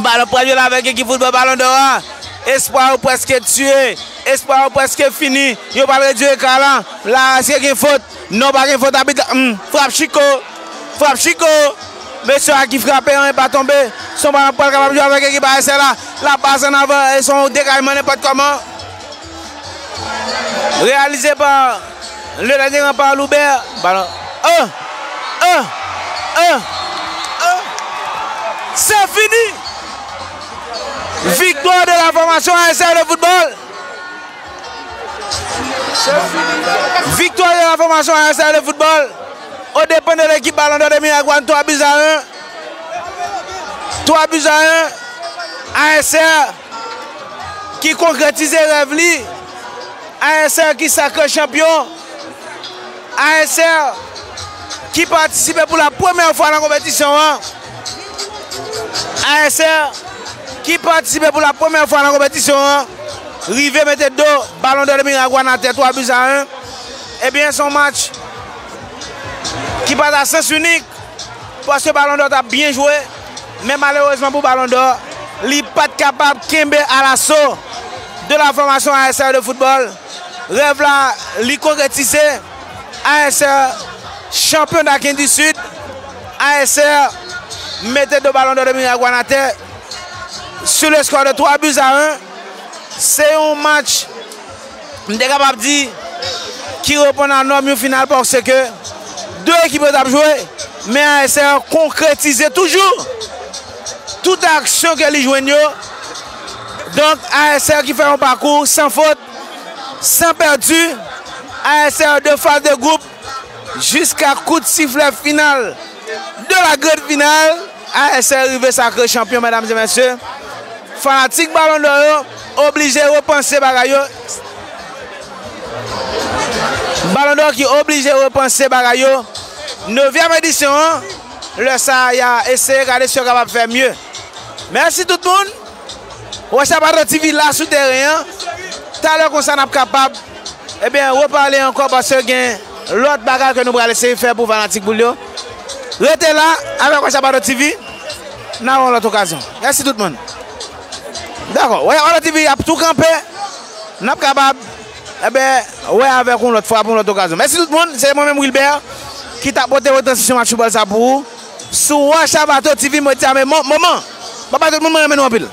Balon pral jwe la avèk ekip foutbòl Balon dò a. Espwa yo prèske tiye. Espwa yo prèske fini. Yo pral redui eka la. La, èske gen fot? Non, pa gen fot. Abit la. Hmm. Frap Chiko. Frap Chiko. Mesye a ki frape an, e pa tonbe. Se yon balon pral kapab jwe avèk ekip A S L la. La pas an avan. E se yon degajman nenpòt kòman. Reyalize pa le dènye ranpa Loubè. Balon. Oh! Oh! Oh! Oh! Se fini! Victoire de la formation A S R de football. Victoire de la formation A S R de football. Aux dépens de l'équipe Ballon d'Or de Miragwàn, twa buts à un. Twa buts à un. A S R ki konkretize rèv li. A S R ki sakre chanpyon. A S R ki patisipe pou la premyè fwa nan konpetisyon an. A S R ki patisipe pou la premyè fwa nan konpetisyon an. Rive mete do Ballon d'Or de Miragwàn atè twa buts à un. Ebyen, se yon match ki pa t a sans inik. Paske Ballon d'Or t ap byen jwe, men malerezman pou Ballon d'Or, li pa t kapab kenbe alaso de la formation A S R de football. Rèv la, li konkretize. A S R chanpyon d'Afrik di Sid. A S R mete do Ballon d'Or de Miragwàn atè sur le score de twa buts à un. Se yon match m te kapab di ki reponn a nòm yon final paske de ekip yo t ap jwe, men A S R konkretize toujou tout aksyon ke li jwenn yo. Donk, A S R ki fè yon pakou san fot, san pèdi, A S R de faz de gwoup jiska kout siflè final de la grande finale. A S R rive sakre chanpyon, medam e mesye. Fanatik Ballon d'Or yo oblije repanse bagay yo. Ballon d'Or ki oblije repanse bagay yo. Nevyèm edisyon an, lè sa a, y a eseye gade si yo kapab fè mye. Mèsi tout moun. Wè Chabato T V la sou teren an. Talè konsa n ap kapab, ebyen, repale ankò paske gen lòt bagay ke nou pral eseye fè pou fanatik boul yo. Rete la avèk Wè Chabato T V. N a wè yon lòt okazyon. Mèsi tout moun. Dakò. Wè Chabato T V ap tou kanpe. N ap kapab, ebyen, wè avèk yon lòt fwa pou yon lòt okazyon. Mèsi tout moun. Se mwen menm Wilbert ki t ap pote retransmisyon match foutbòl sa pou ou. Sou Wè Chabato T V, mwen di a men mo-, moman. Papa tout moun, mwen renmen nou anpil.